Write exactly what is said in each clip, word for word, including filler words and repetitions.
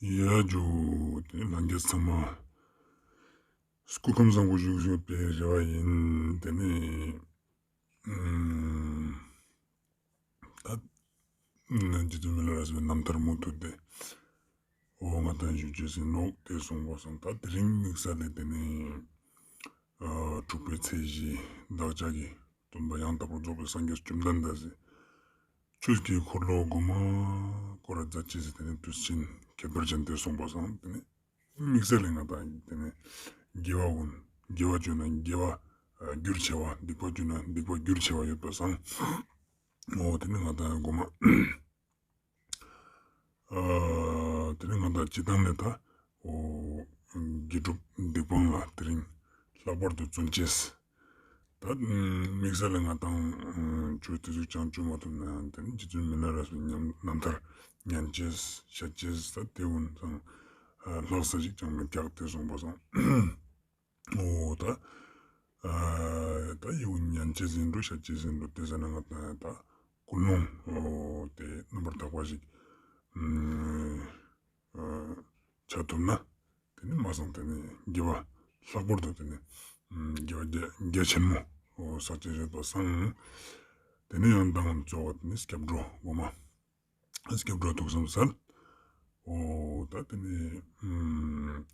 ཡ་ཇུ། དེ་ལྷན་རྒྱས་ཚང་མ་སྐུ་ཁམས་བཟང་པོ་བཞུགས་ཡོད་པའི་རེ་བ་ཡིན། དེ་ནས་ད་རྗེ་བཙུན་མི་ལ་རས་པའི་རྣམ་ཐར་མུ་མཐུད་དེ་འོ་ང་དང་ཞུ་ཅེས་ཟིན་ནོག། དེ་སོང་པ་སང་ད་དེ་རིང་དམིགས་བསལ་ལས་དེ་ནས་དྲུག་པའི་ཚེས་བཞི་བདག་ཅག་གི་སྟོན་པ་ཡང་དག་པར་རྫོགས་པའི་སངས་རྒྱས་བཅོམ་ལྡན་འདས་སི་ཆོས་ཀྱི་འཁོར་ལོ་མགོ་མ་སྐོར་ར་མཛད་ཅེས་སི་དེ་ནས་དུས་ཆེན་ཁྱད་པར་ཅན་དེ་སོང་པ་སང་དེ་ནས་དམིགས་བསལ་ལས་ང་དང་དེ་ནས་དགེ་བ་ཀུན་དགེ་བ་བཅོ་ན་དགེ་བ་རྒྱུར་ཆེ་བ། སྡིག་པ་བཅོ་ན་སྡིག་པ་རྒྱུར་ཆེ་བ་ཡོད་པ་སང་འོ་དེ་ནས་ང་དང་མགོ་མ་ཨ་དེ་རིང་ང་དང་སྤྱི་བཏང་ནས་ད་འོ་དགེ་སྒྲུབ་སྡིག་སྤོང་ལ་དེ་རིང་ལྷག་པར་དུ་བརྩོན་ཅེས། ད་དམིགས་བསལ་ལ་ང་དང་ཆོས་དེ་ཟུག་ཅང་བཅོ་མ་ཐུབ་ན་ཡང་དེ་རིང་རྗེ་བཙུན་མི་ལ་རས་པའི་ཉམས་རྣམ་ཐར་ཉན་ཅེས་བཤད་ཅེས་ད་དེ་ཀུན་ཚང་ལྷག་ས་ཞིག་ཅང་མི་རྒྱག་དེ་སོང་པ་སང་འོ་ད་ཨ་ད་ཡིའུ་ཉན་ཅེས་ཟིན་འགྲོ་བཤད་ཅེས་ཟིན་འགྲོ་དེ་ཟ་ན་ང་དང་ད་ཀུན་སློང་འོ་དེ་རྣམ་པར་དག་པ་ཞིག་ཨ་ཆ་ཐུབ་ན་དེ་ནི་མ་སང་དེ་ནི་དགེ་བ་ལྷག་པར་དུ་དེ་ནི་དགེ་བ་རྒྱ་རྒྱ་ཆེན་མོ་འོ་བསགས་ཅེས་ཡོད་པ་སང་དེ་ནི་ཡང་དང་གཙོ་བོ་དེ་ནི་སྐྱབས་འགྲོ་མགོ་མ། སྐྱབས་འགྲོ་ཐུགས་བསམ་གསལ། འོ་ད་དེ་ནས་ཨམ་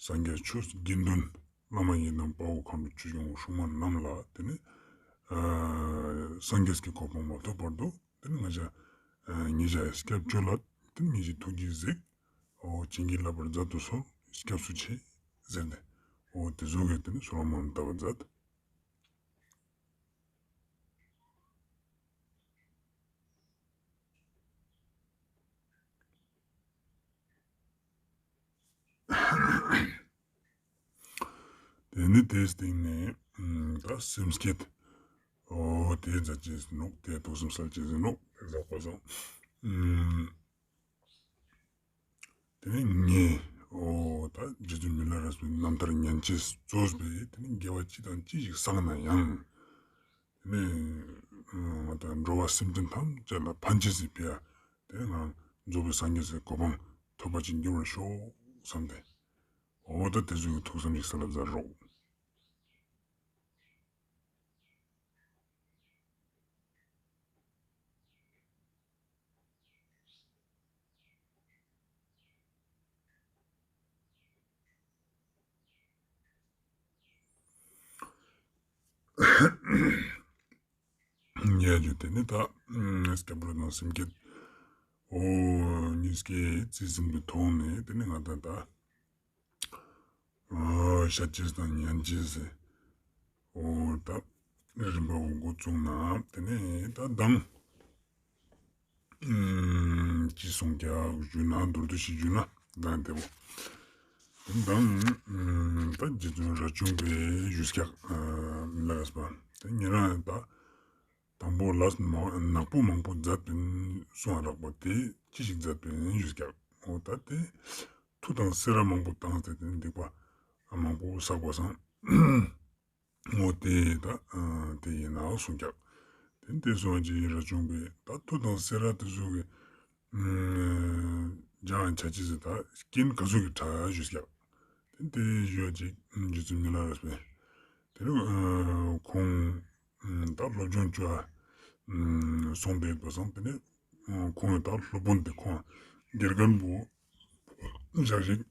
སངས་རྒྱས་ཆོས་དགེ་འདུན་བླ་མ་ཡི་དམ་དཔའ་བོ་མཁའ་འགྲོ་ཆོས་སྐྱོང་སྲུང་མ་རྣམས་ལ་དེ་ནས་ཨ་སངས་རྒྱས་ཀྱི་གོ་འཕང་མ་ཐོབ་བར་དུ་དེ་ནས་ང་ཞ་ཨ་ཉེ་ཞའི་སྐྱབས་བཅོལ་ལ་དེ་ནས་ཉེ་ཞའི་ཐུགས་རྗེས་གཟིགས། འོ་བྱིན་གྱིས་བརླབ་པར་མཛད་དུ་གསོལ། སྐྱབས་སུ་མཆི་ཟེར་ཏེ་འོ་དེ་ཟུག་གི་དེ་ནས་གསོལ་བ་སྨོན་ལམ་བཏབ་པ་མཛད། དེ་ནི་དེའི་སྟེང་ནས་ཨམ་ད་སེམས་བསྐྱེད་འོ་དེ་མཛད་ཅེས་ནོག། དེ་ཐུགས་བསམ་གསལ་ཅེས་ནོག་དེ་ཟག་པ་སང་ཨམ་དེ་ནས་ངས་འོ་ད་རྗེ་བཙུན་མི་ལ་རས་པའི་རྣམ་ཐར་ཉན་ཅེས་གཙོས་པའི་དེ་ནས་དགེ་བ་ཅི་དང་ཅི་ཞིག་བསགས་ན་ཡང་དེ་ནས་ང་དང་འགྲོ་བ་སེམས་ཅན་ཐམས་ཅད་ལ་ཕན་ཅེས་སི་ཕི་ཡ་དེ་ནས་ང་རྫོགས་པའི་སངས་རྒྱས་སི་གོ་འཕང་ཐོབ་པ་ཅིག་འགྱུར་བར་ཤོག་བསམ་སྟེ་འོ་ད་དེ་ཟུག་གི་ཐུགས་བསམ་ཞིག་གསལ་ལ་མཛད་རོགས། ཡ་ཇུ། དེ་ནི་ད་སྐྱབས་འགྲོ་དང་སེམས་བསྐྱེད་འོ་གཉིས་ཀའི་རྩིས་ཟིན་པའི་ཐོག་ནས་དེ་ནི་ང་དང་ད་ཨ་བཤད་ཅེས་དང་ཉན་ཅེས་སི་འོ་ད་རིམ་པ་འོ་འགོ་བཙུགས་ན་དེ་ནས་ད་མདང་ཨམ་ཅི་གསུང་རྒྱག་ཞུ་ན་མདོར་བསྡུས་ཤིག་ཞུ་ན་མདང་དེ་བོ་མདང་ཨམ་ད་རྗེ་བཙུན་རས་ཆུང་པའི་ཞུས་རྒྱག་ཨ་མི་ལ་རས་པ་དེ་ཉེ་རང་ད་དང་པོ་ལས་མ་ནག་པོ་མང་པོ་མཛད་པིན་གསུང་རག་པ་དེ་ཅི་ཞིག་མཛད་པིན་ཞུས་ཀྱག། འོ་ད་དེ་མཐུ་དང་སེར་བ་མང་པོ་བཏང་སྟེ་དེ་སྡིག་པ་མང་པོ་བསགས་པ་སང་འོ་དེ་ད་དེ་ཡིན་ན་གསུང་ཀྱག། དེ་དེ་སོང་ཅི་རས་ཆུང་པས་ད་མཐུ་དང་སེར་བ་དེ་ཚོ་གི་ཨམ་སྦྱང་བྱ་ཅི་ཟེར་ད་རྐྱེན་ག་ཚོད་ཀྱི་གྲས་ཞུས་ཀྱག། དེ་དེ་ཞུ་བ་ཅིག་རྗེ་བཙུན་མི་ལ་རས་པས་དེ་ནི་ཁོང་ད་སློབ་སྦྱོང་བཅོ་བ་སོང་སྟེ་ཡོད་པ་སང་དེ་ནི་ཁོང་ད་སློབ་དཔོན་དེ་ཁོང་དགེ་རྒན་པོ་ཞག་ཞིག་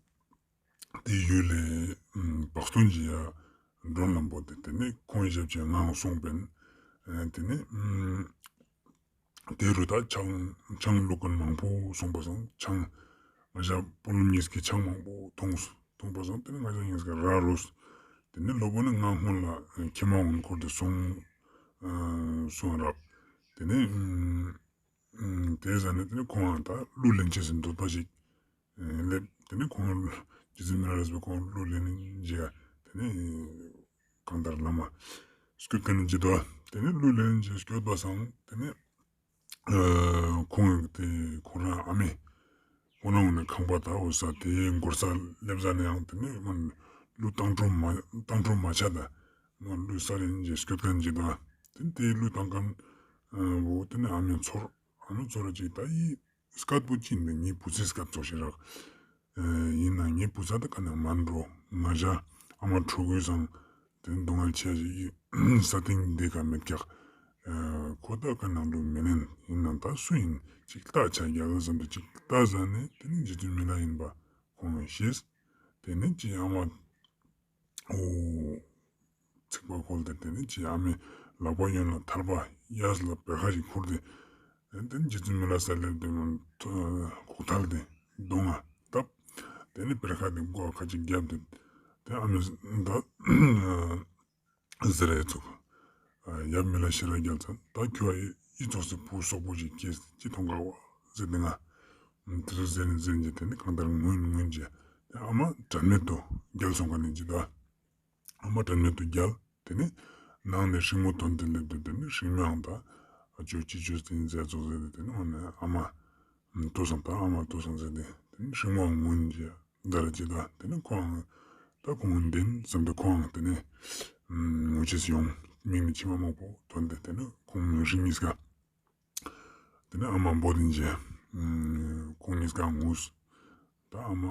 དེ་ཡུལ་ལས་བག་སྟོན་གྱི་ཡ་མགྲོན་ལམ་པོ་དེ་དེ་ནི་ཁོང་ཞབས་ཀྱི་ངང་སོང་པིན། དེ་ནི་དེ་རུ་ད་ཆང་ཆང་བླུག་མཁན་མང་པོ་སོང་པ་སང་ཆང་ང་ཞ་སྤོ་ལོ་གཉིས་ཀྱི་ཆང་མང་པོ་འཐུངས་འཐུངས་པ་སང་དེ་ནི་ང་ཞ་གཉིས་ཀྱི་ར་རུས། དེ་ནི་སློབ་དཔོན་ནི་ང་སྔོན་ལ་ཁྱིམ་མ་འོང་འཁོར་དེ་སོང་སོང་རག། དེ་ནི་དེ་ཟ་ནི་དེ་ནི་ཁོང་ད་གླུ་ལེན་ཅེས་སི་འདོད་པ་ཞིག་སླེབས། དེ་ནི་ཁོང་རྗེ་བཙུན་མི་ལ་རས་པས་ཁོང་གླུ་ལེན་ཅེས་དེ་ནི་གང་ལྟར་བླ་མ་སྐྱོད་མཁན་ནི་ཇི་ལྟ་བ་དེ་ནི་གླུ་ལེན་ཅེས་སྐྱོད་པ་སང་དེ་ནི་ཁོང་དེ་ཁོང་རང་ཨ་མས་ཁོང་རང་ནི་ཁང་པ་ད་འོ་ས་དེ་འགོར་ས་སླེབས་ས་ནི་ཡང་དེ་ནི་མ་གླུ་བཏང་འཕྲོ་མ་བཏང་འཕྲོ་མ་ཆ་ད་མ་གླུ་ས་ལེན་ཅེས་སྐྱོད་མཁན་ཇི་ལྟ་བ་དེ་ནི་དེ་གླུ་བཏང་མཁན་འོ་དེ་ནི་ཨ་མས་ཚོར་ཨ་མས་ཚོར་ཅིག་ད་ཡི་སྐད་པོ་ཅི་འདི་ངའི་བུ་ཚའི་སྐད་ཚོགས་ཤིག་རག། ཨེ་ཡིན་ན་ངའི་བུ་ཚ་ད་ཀ་ནང་མན་རོ། ང་ཞ་ཨ་མ་ཕྲུ་གུའི་སང་དེ་སྡུག་བསྔལ་ཆེ་ཞིག་ས་སྟེང་འདི་ཀ་མེད་ཀྱག། ཨེ་ཁོ་ད་ཀ་ནང་འགྲོ་མི་ནན། ཡིན་ན་ད་སུ་ཡིན་ཅིག་ལྟ་ཆ་རྒྱལ་བསམ་དུ་ཅིག་ལྟ་ཟ་ནས་དེ་ནི་རྗེ་བཙུན་མི་ལ་ཡིན་པ་ཁོང་ཤེས། དེ་ནི་ཅི་ཨ་མ་འོ། ཚིག་པ་ཁོལ་ཏེ་དེ་ནི་ཅི་ཨ་མའི་ལག་པ་གཡོན་ལ་ཐལ་བ་གཡས་ལ་བེར་ཁ་ཞིག་ཁུར་ཏེ། དེ་ནི་རྗེ་བཙུན་མི་ལ་ས་ལེབ་དེ་མོ་ཁོག་ཐལ་ཏེ་གདོང་ང་བཏབ། དེ་ནི་བེར་ཁ་དེ་མགོ་ཁ་ཅིག་བརྒྱབ་སྟེ། དེ་ཨ་མའི་ད་ཟེར་རེ་ཚུགས། ཡབ་མི་ལ་ཤེས་རབ་རྒྱལ་མཚན་ད་ཁྱོད་ཨི་ཙོགས་སི་བུ་སོག་པོ་ཞིག་སྐྱེས་ཏེ་ཅི་མཐོང་ག་བ་ཟེར་ཏེ་ང་། དེ་ཚོ་ཟེར་ནས་ཟེར་ནས་དེ་ནི་གང་ལྟར་ངུས་ངུས་ཀྱི་དེ་ཨ་མ་དྲན་མེད་དུ་བརྒྱལ་སོང་ཀ་ནི་ཅི་ད། ཨ་མ་དྲན་མེད་དུ་བརྒྱལ། དེ་ནི་ནང་ནས་སྲིང་མོ་ཐོན་ཏེ་སླེབས་ཏེ་དེ་ནི་སྲིང་མོའང་ད་ཨ་ཅོ་ཅི་ཅོས་ཏེ་ཡིན་ཟེར་ཙོགས་ཟེར་ཏེ་དེ་ནི་འོ་ནས་ཨ་མ་ལྟོས་སང་ད་ཨ་མ་ལྟོས་སང་ཟེར་ཏེ་དེ་ནི་སྲིང་མོའང་ངུ་ཡིན་ཅི་ད་ར་ཅི་ད་དེ་ནི་ཁོའང་ད་ཁོང་འདེན་བསམ་སྟེ་ཁོའང་དེ་ནི་ངུ་ཅེས་ཡོང་མིག་ནས་མཆི་མ་མང་པོ་ཐོན་ཏེ་དེ་ནི་ཁོང་མིང་སྲིང་གཉིས་ཀ་དེ་ནི་ཨ་མ་འབོད་དེ་ཅི་ཁོང་གཉིས་ཀ་ངུས། ད་ཨ་མ་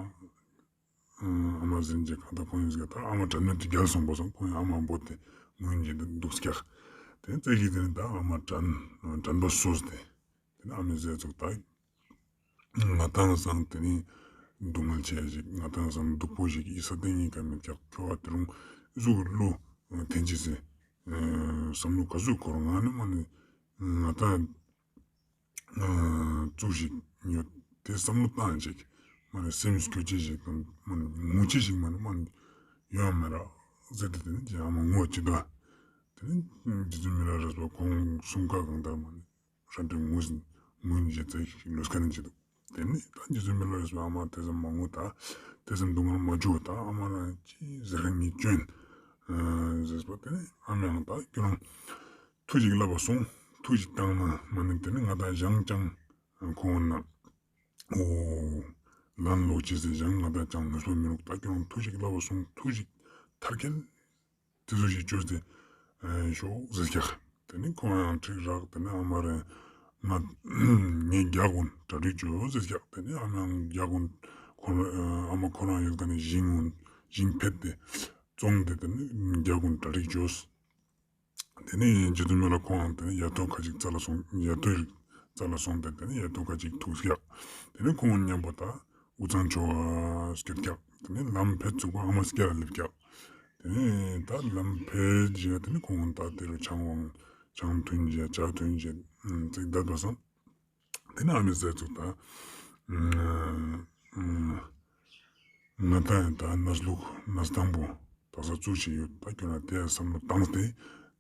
ཨ་མ་ཟེར་ཅེས་གང་ལྟར་ཁོང་གཉིས་ཀ་ད་ཨ་མ་དྲན་མེད་དུ་བརྒྱལ་སོང་པ་སང་ཁོང་ཨ་མ་འབོད་དེ་ངུ་ཡིན་ཅི་འདུག་ཀྱག། དེ་ནི་ཙེ་གི་དེ་ནི་ད་ཨ་མ་དྲན་དྲན་པ་གསོས་ཏེ་དེ་ནི་ཨ་མའི་ཟེར་ཙོགས་ད་ང་དང་སང་དེ་ནི་སྡུག་བསྔལ་ཆེ་ཞིག་ང་དང་སང་སྡུག་པོ་ཞིག་ཨི་ས་སྟེང་ཡིན་ཀ་མེད་ཀྱག། ཁྱོད་བ་དེ་རུང་གཟུགས་ལུ་འཐེན་ཅི་སི་བསམ་བློ་ག་ཟུག་འཁོར་ང་ནི་མ་ནི་ང་དང་ཙུག་ཞིག་ཡོད་དེ་བསམ་བློ་བཏང་ཞིག་མ་ནི་སེམས་སྐྱོ་ཅེས་ཞིག་དང་མ་ནི་ངུ་ཅེས་ཞིག་མ་ནི་མ་ནི་ཡོང་མེད་ར་ཟེར་ཏེ་དེ་ནི་ཅི་ཨ་མ་ངུ་ཅི་ད། དེ་ནི་རྗེ་བཙུན་མི་ལ་རས་པ་ཁོང་གསུམ་ཀ་གང་ལྟར་མ་ནི་ར་འདྲེ་ངུ་ངུ་ནི་ཅི་ཙེ་ཞིག་ལུས་ཀ་ནི་ཅི་འདུག། དེ་ནི་ད་རྗེ་བཙུན་མི་ལ་རས་པ་ཨ་མ་དེ་ཙམ་མ་ངུ་ད་དེ་ཙམ་སྡུག་བསྔལ་མ་བྱུང་ད་ཨ་མ་རང་ཅི་ཟེར་ཁན་ངས་སྐྱོན་ཟེར་པ་དེ་ནི་ཨ་མ་ཡང་ད་ཁྱོད་རང་མཐུ་ཅིག་བསླབ་པ་སོང་མཐུ་ཅིག་བཏང་ན་མ་ནི་དེ་ནི་ང་དང་ཞང་ཅང་ཁོང་ན་འོ་ལན་ལོག་ཅི་ཟེར་ཞང་ང་དང་ཅང་ནུས་པ་མི་རུག། ད་ཁྱོད་རང་མཐུ་ཅིག་བསླབ་པ་སོང་མཐུ་ཅིག་ཐར་ཁན་དེ་ཚོ་ཞིག་བཅོས་ཏེ་ཤོག་ཟེར་ཀྱག། དེ་ནི་ཁོང་ཡང་འགྲིག་རག། དེ་ནི་ཨ་མ་རེ་ང་ངའི་རྒྱགས་ཀུན་གྲ་སྒྲིག་བཅོས་ཟེར་ཀྱག། དེ་ནི་ཨ་མ་ཡང་རྒྱགས་ཀུན་ཁོ་ཨ་མ་ཁོ་རང་ཡོད་ཀ་ནི་ཞིང་ཀུན་ཞིང་ཕེད་དེ་བཙོང་སྟེ་དེ་ནི་རྒྱགས་ཀུན་གྲ་སྒྲིག་བཅོས། དེ་ནི་རྗེ་བཙུན་མི་ལ་ཁོང་དེ་ནི་ཡ་ཐོ་ཁ་ཅིག་རྩ་ལ་སོང་ཡ་ཐོ་རྩ་ལ་སོང་སྟེ་དེ་ནི་ཡ་ཐོ་ཁ་ཅིག་ཐུག་ཀྱག། དེ་ནི་ཁོང་མཉམ་པོ་ད་དབུས་གཙང་ཕྱོགས་སྐྱོད་ཀྱག། དེ་ནི་ལམ་ཕེད་ཚུགས་པ་ཨ་མ་སྐྱ་ལ་སླེབས་ཀྱག། དེ་ནི་ད་ལམ་ཕེད་ཅིག་དེ་ནི་ཁོང་ད་དེ་རུ་ཆང་བང་ཆང་འཐུང་བྱས་ཇ་འཐུང་བྱས་ཙིག་བསྡད་པ་སང་དེ་ནི་ཨ་མའི་ཟེར་ཚུགས་ད། ང་དང་ཡང་ད་གནས་ལུགས་གནས་སྟངས་པོ་དག་ས་ཙུག་ཅིག་ཡོད། ད་ཁྱོད་རང་དེ་བསམ་བློ་བཏང་སྟེ་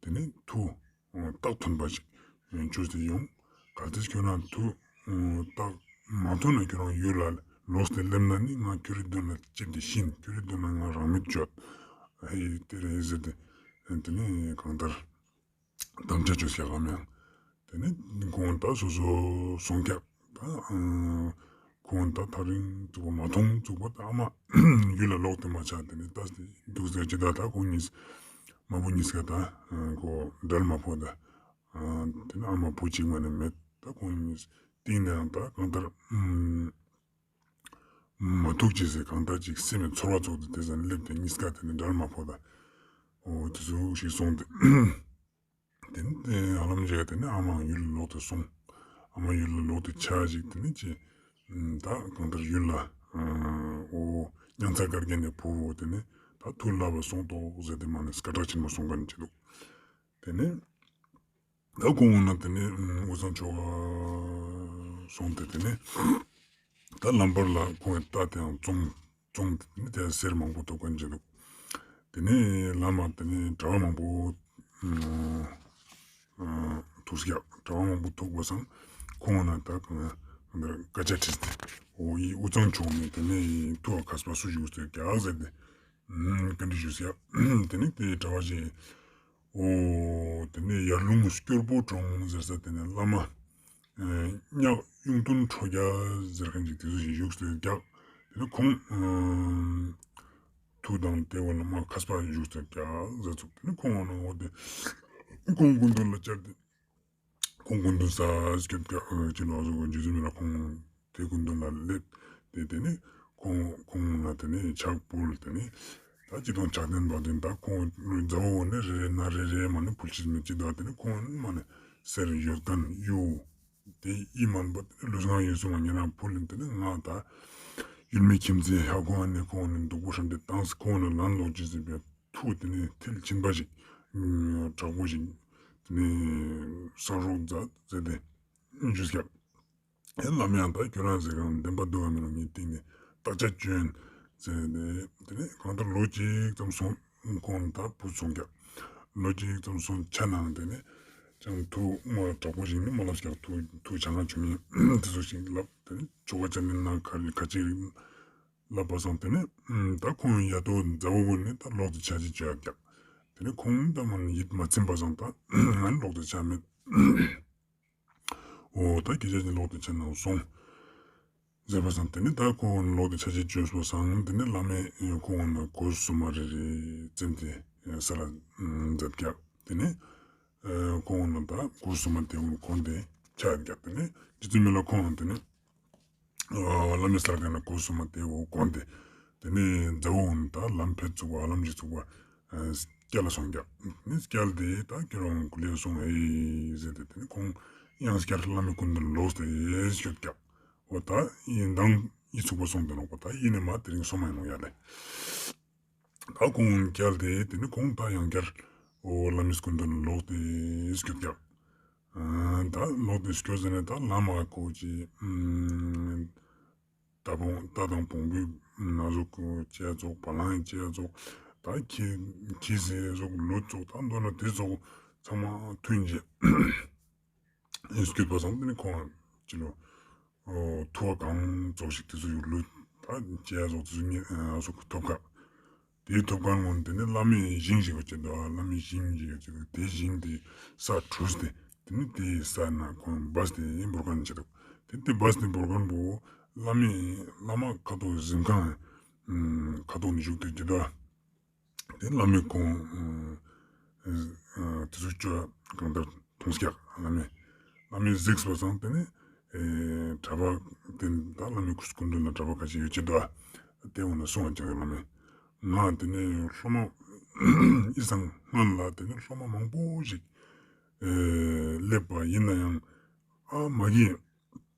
དེ་ནི་མཐུ་རྟགས་ཐོན་པ་ཞིག་བཅོས་ཏེ་ཡོང་། གལ་ཏེ་ཁྱོད་རང་མཐུ་རྟགས་མ་ཐོན་ན་ཁྱོད་རང་ཡུལ་ལ་ལོག་སྟེ་སླེབས་ན་ནི་ང་ཁྱོད་རི་དོན་ལ་ལྕེབས་ཏེ་ཤི་ཨིན། ཁྱོད་རི་དོན་ལ་ང་རང་མེད་བཅོ་ཨིན། ཧེ་དེ་རེད་ཟེར་ཏེ་དེ་ནི་གང་ལྟར་དམ་བཅའ་བཅོས་ཀྱག་ཨ་མ་ཡང་། དེ་ནི་ཁོང་ད་སོ་སོ་སོང་ཀྱག། ད་ཁོང་ད་ཐག་རིང་ཚུགས་པ་མ་མཐོང་ཚུགས་པ་ད་ཨ་མ་ཡུལ་ལ་ལོག་སྟེ་མ་ཆ། དེ་ནི་ད་འདུག་ཟེར་ཅི་ད་ད་ཁོང་གཉིས་མ་བུ་གཉིས་ཀ་ད་ཁོ་འབྲལ་མ་ཕོད་ད། དེ་ནི་ཨ་མ་བུ་གཅིག་མ་ནི་མེད། ད་ཁོང་གཉིས་སྟིང་ནས་ཡང་ད་གང་ལྟར་མ་ཐུག་ཅེས་ཟེར་གང་ལྟར་ཅིག་སེམས་ནས་ཚོར་བ་ཚོགས་ཏེ་དེ་ཟ་ནས་སླེབས་ཏེ་གཉིས་ཀ་དེ་ནི་འབྲལ་མ་ཕོད་ད། འོ་དེ་ཚོ་ཞིག་སོང་སྟེ། དེ་ནི་དེ་ཧ་ལམ་བྱས་དེ་ནི་ཨ་མའང་ཡུལ་ལ་ལོག་སྟེ་སོང་། ཨ་མ་ཡུལ་ལ་ལོག་སྟེ་ཆ་ཞིག་དེ་ནི་ཅི་ད་གང་ལྟར་ཡུལ་ལ་འོ་མྱང་ཚ་དཀར་རྒྱན་ནས་བུ་འོ་དེ་ནི་ད་མཐུ་བསླབ་པ་སོང་ཏོག་ཟེར་ཏེ་མ་ནི་སྐད་གྲགས་ཆེན་མོ་སོང་ཀ་ནི་ཅི་འདུག། དེ་ནི་ད་ཁོང་འོ་ན་དེ་ནི་དབུས་གཙང་ཕྱོགས་སོང་སྟེ་དེ་ནི་ད་ལམ་བར་ལ་ཁོང་གི་རྟ་དེའང་བཙོངས་བཙོངས་ཏེ་དེ་ནི་དེ་གསེར་མང་པོ་ཐོབ་ཀ་ནི་ཅི་འདུག། དེ་ནི་ལམ་མ་དེ་ནི་གྲྭ་པ་མང་པོ་ཐུག་ཀྱག། གྲྭ་པ་མང་པོ་ཐུག་པ་སང་ཁོང་ན་ད་གང་ལྟར་སྐད་ཆ་དྲིས་ཏེ་འོ་ཡི་དབུས་གཙང་ཕྱོགས་ནས་དེ་ནི་ཐུགས་མཁས་པ་སུ་ཞིག་ཡོད་ཀྱག་ཟེར་ཏེ་བཀའ་འདྲི་ཞུས་ཀྱག། དེ་ནི་དེ་གྲྭ་པ་ཞིག་འོ་དེ་ནི་ཡར་ཀླུང་སྐྱོར་པོ་གྲོང་ཟེར་ས་དེ་ནི་བླ་མ་ཉག་གཡུང་སྟོན་ཁྲོ་རྒྱལ་ཟེར་མཁན་ཅིག་དེ་ཚོ་ཞིག་བཞུགས་སྟེ་ཀྱག། དེ་ནི་ཁོང་ཐུགས་དང་དེ་བ་ལ་མ་མཁས་པ་བཞུགས་སྟེ་ཀྱག་ཟེར་ཚུགས། དེ་ནི་ཁོང་ནང་འོ་དེ་ཁོང་སྐུ་མདུན་ལ་བཅར་ཏེ་ཁོང་སྐུ་མདུན་ས་སྐྱོད་ཀྱག་ཅི་ལོ་ཟོ་གོ་རྗེ་བཙུན་མི་ལ་ཁོང་དེ་སྐུ་མདུན་ལ་སླེབས་ཏེ་དེ་ནི་ ཁོང་ཁོང་ལ་དེ་ནི་ཕྱག་ཕུལ། དེ་ནི་ད་ཅི་དང་ཕྱག་ལྡན་པ་དེ་ད་ཁོང་མཛའ་བོ་ནི་རེ་རེ་ན་རེ་རེ་མ་ནི་ཕུལ་ཅེས་མེད་ཅི་ད་དེ་ནི་ཁོང་མ་ནི་གསེར་ཡོད་མཁན་གཡུ་དེ་ཨི་མན་པ་དེ་ནི་ལུས་ངག་ཡིད་གསུམ་ལ་ཉེ་རང་ཕུལ། དེ་ནི་ང་ད་ཡུལ་མི་ཁྱིམ་མཚེས་ཧ་གོ་ཨ་ནི་ཁོང་ནི་སྡུག་པོ་ཧྲམ་སྟེ་བཏང་སི་ཁོང་ནི་ལན་ལོག་ཅི་ཟེར་བའི་མཐུ་དེ་ནི་མཐིལ་ཕྱིན་པ་ཞིག་དྲག་པོ་ཞིག་དེ་ནི་ས་རོག་མཛད་ཟེར་ཏེ་ཞུས་ཀྱག་ཨེ་ལམ་ཡང་ད་ཁྱོད་རང་ཟེར་གང་བདེན་པ་འདུག་ག་མི་རུང་ངའི་སྟེང་ནས་བརྟག་དཔྱད་བཅོས་ཟེར་ནས་དེ་ནས་གང་ལྟར་ལོ་གཅིག་ཙམ་སོང་ཁོང་ད་བུ་སོང་ཀྱག་ལོ་གཅིག་ཙམ་སོང་ཆ་ནང་དེ་ནས་ཅང་ཐུགས་མ་དྲག་པོ་ཞིག་ནི་མ་ལབ་ཀྱག་ཐུགས་ཐུགས་ཆ་ང་བྱུང་ཡིན་དེ་ཚོ་ཞིག་ལབ་དེ་ནས་ཆོ་ག་ཅན་ནི་ན་ཁ་ཁ་ཅིག་ལབ་པ་སང་དེ་ནས་ད་ཁོང་ཡ་དོ་མཛའ་བོ་གུན་ནི་ད་ལོག་ཏུ་ཆ་ཅི་བཅོ་ཡ་ཀྱག་དེ་ནས་ཁོང་ད་མ་ཡིད་མ་ཚིམ་པ་སང་ད་ང་ནི་ལོག་ཏུ་ཆ་མེད། འོ་ད་སྐད་ཆ་ཅིག་ལོག་ཏུ་ཆ་ནང་སོང་། ཟེར་བ་སང་དེ་ནི་ད་ཁོ་ལོག་ཏུ་ཆ་ཅེས་བཅོས་པ་སང་དེ་ནི་བླ་མས་ཁོ་ན་གོས་སུ་མ་རེ་རེ་བཙེམས་ཏེ་ས་ལ་མཛད་ཀྱག་དེ་ནི་ཁོ་ན་ད་གོས་སུ་མ་དེ་གུན་གོན་ཏེ་ཆ་ཀྱག་དེ་ནི་རྗེ་བཙུན་མི་ལ་ཁོང་དེ་ནི་བླ་མའི་སར་ཀ་ན་གོས་སུ་མ་དེ་འོ་གོན་ཏེ། དེ་ནས་མཛའ་བོ་ད་ལམ་ཕེད་ཚུགས་པ་ལམ་ཞིག་ཚུགས་པ་སྐྱལ་ལ་སོང་ཀྱག་ནི་སྐྱལ་ཏེ་ད་ཁྱོད་རང་གུ་ལས་སོང་ཨེ་ཟེར་ཏེ་དེ་ནས་ཁོང་ཡང་སྐྱར་བླ་མའི་སྐུ་མདུན་ལོག་སྟེ་ཡེ་ཤོད་ཀྱག་འོ་ད་ཡིན་དང་ཡི་ཚུགས་པ་སོང་དེ་ནོག་པ་ད་ཡིན་ནས་མ་དེ་རིང་སོང་མ་ཡིན་ནོག་ཡ་ལེ། ད་ཁོང་སྐྱལ་ཏེ་དེ་ནས་ཁོང་ད་ཡང་སྐྱར་འོ་བླ་མའི་སྐུ་མདུན་ལོག་སྟེ་ཡེ་ཤོད་ཀྱག་ལོག་སྟེ་སྐྱོད་ཟེར་ནས་ད་བླ་མ་ཁོ་ཅི། ད་བོང་རྟ་དང་བོང་བུའི་ན་ཟུག་ཅི་ཡ་ཙོགས་བ་ལང་ཅི་ཡ་ཙོགས་ད་ཁྱི་ཁྱི་ཟེར་ཙོགས་ལུད་ཙོགས་ད་མདོར་ན་དེ་ཙོགས་ཚང་མ་ཐུན་རྗེས་སྐྱོད་པ་སང་དེ་ནི་ཁོང་ཅི་ལོ་ཐུ་བ་གང་ཙོགས་ཤིག་དེ་ཚོ་ཡུག་ལུད་ད་ཅི་ཡ་ཙོགས་དེ་ཚོ་ཉེ་ཨ་ཙོགས་ཐོབ་ཀ་དེའི་ཐོབ་ཁན་ངོ་དེ་ནི་བླ་མའི་ཞིང་ཞིག་ཡོད་ཅེ་འདུག་བླ་མའི་ཞིང་ཞིག་ཡོད་ཅེ་འདུག་དེའི་ཞིང་དེ་ས་དྲུས་ཏེ་དེ་ནི་དེའི་ས་ན་ཁོང་སྦས་ཏེ་འབོར་ཁན་ཅེ་འདུག་དེ་དེ་སྦས་ཏེ་འབོར་ཁན་པོ་བླ་མའི་བླ་མ་ཁ་ཐོག་གཟིམ་ཁང་ཁ་ཐོག་ནས་བཞུགས་ཏེ་ཅེ་འདུག་དེ་བླ་མའི་ཁོང་དེ་ཚོ་ཅོ་གང་ལྟར་མཐོང་སྐྱག་བླ་མའི་བླ་མའི་གཟིགས་པ་སང་དེ་ནི་གྲྭ་པ་དེ་ད་བླ་མའི་སྐུ་མདུན་ལ་གྲྭ་པ་ཁ་ཅིག་ཡོད་ཅེ་འདུག་དེ་འོ་ན་སོང་བ་ཅག་བླ་མས་ང་དེ་ནས་སློབ་མ་ཨི་སང་སྔོན་ལ་དེ་ནས་སློབ་མ་མང་པོ་ཞིག་སླེབས་པ་ཡིན་ན་ཡང་ཨ་མ་གི་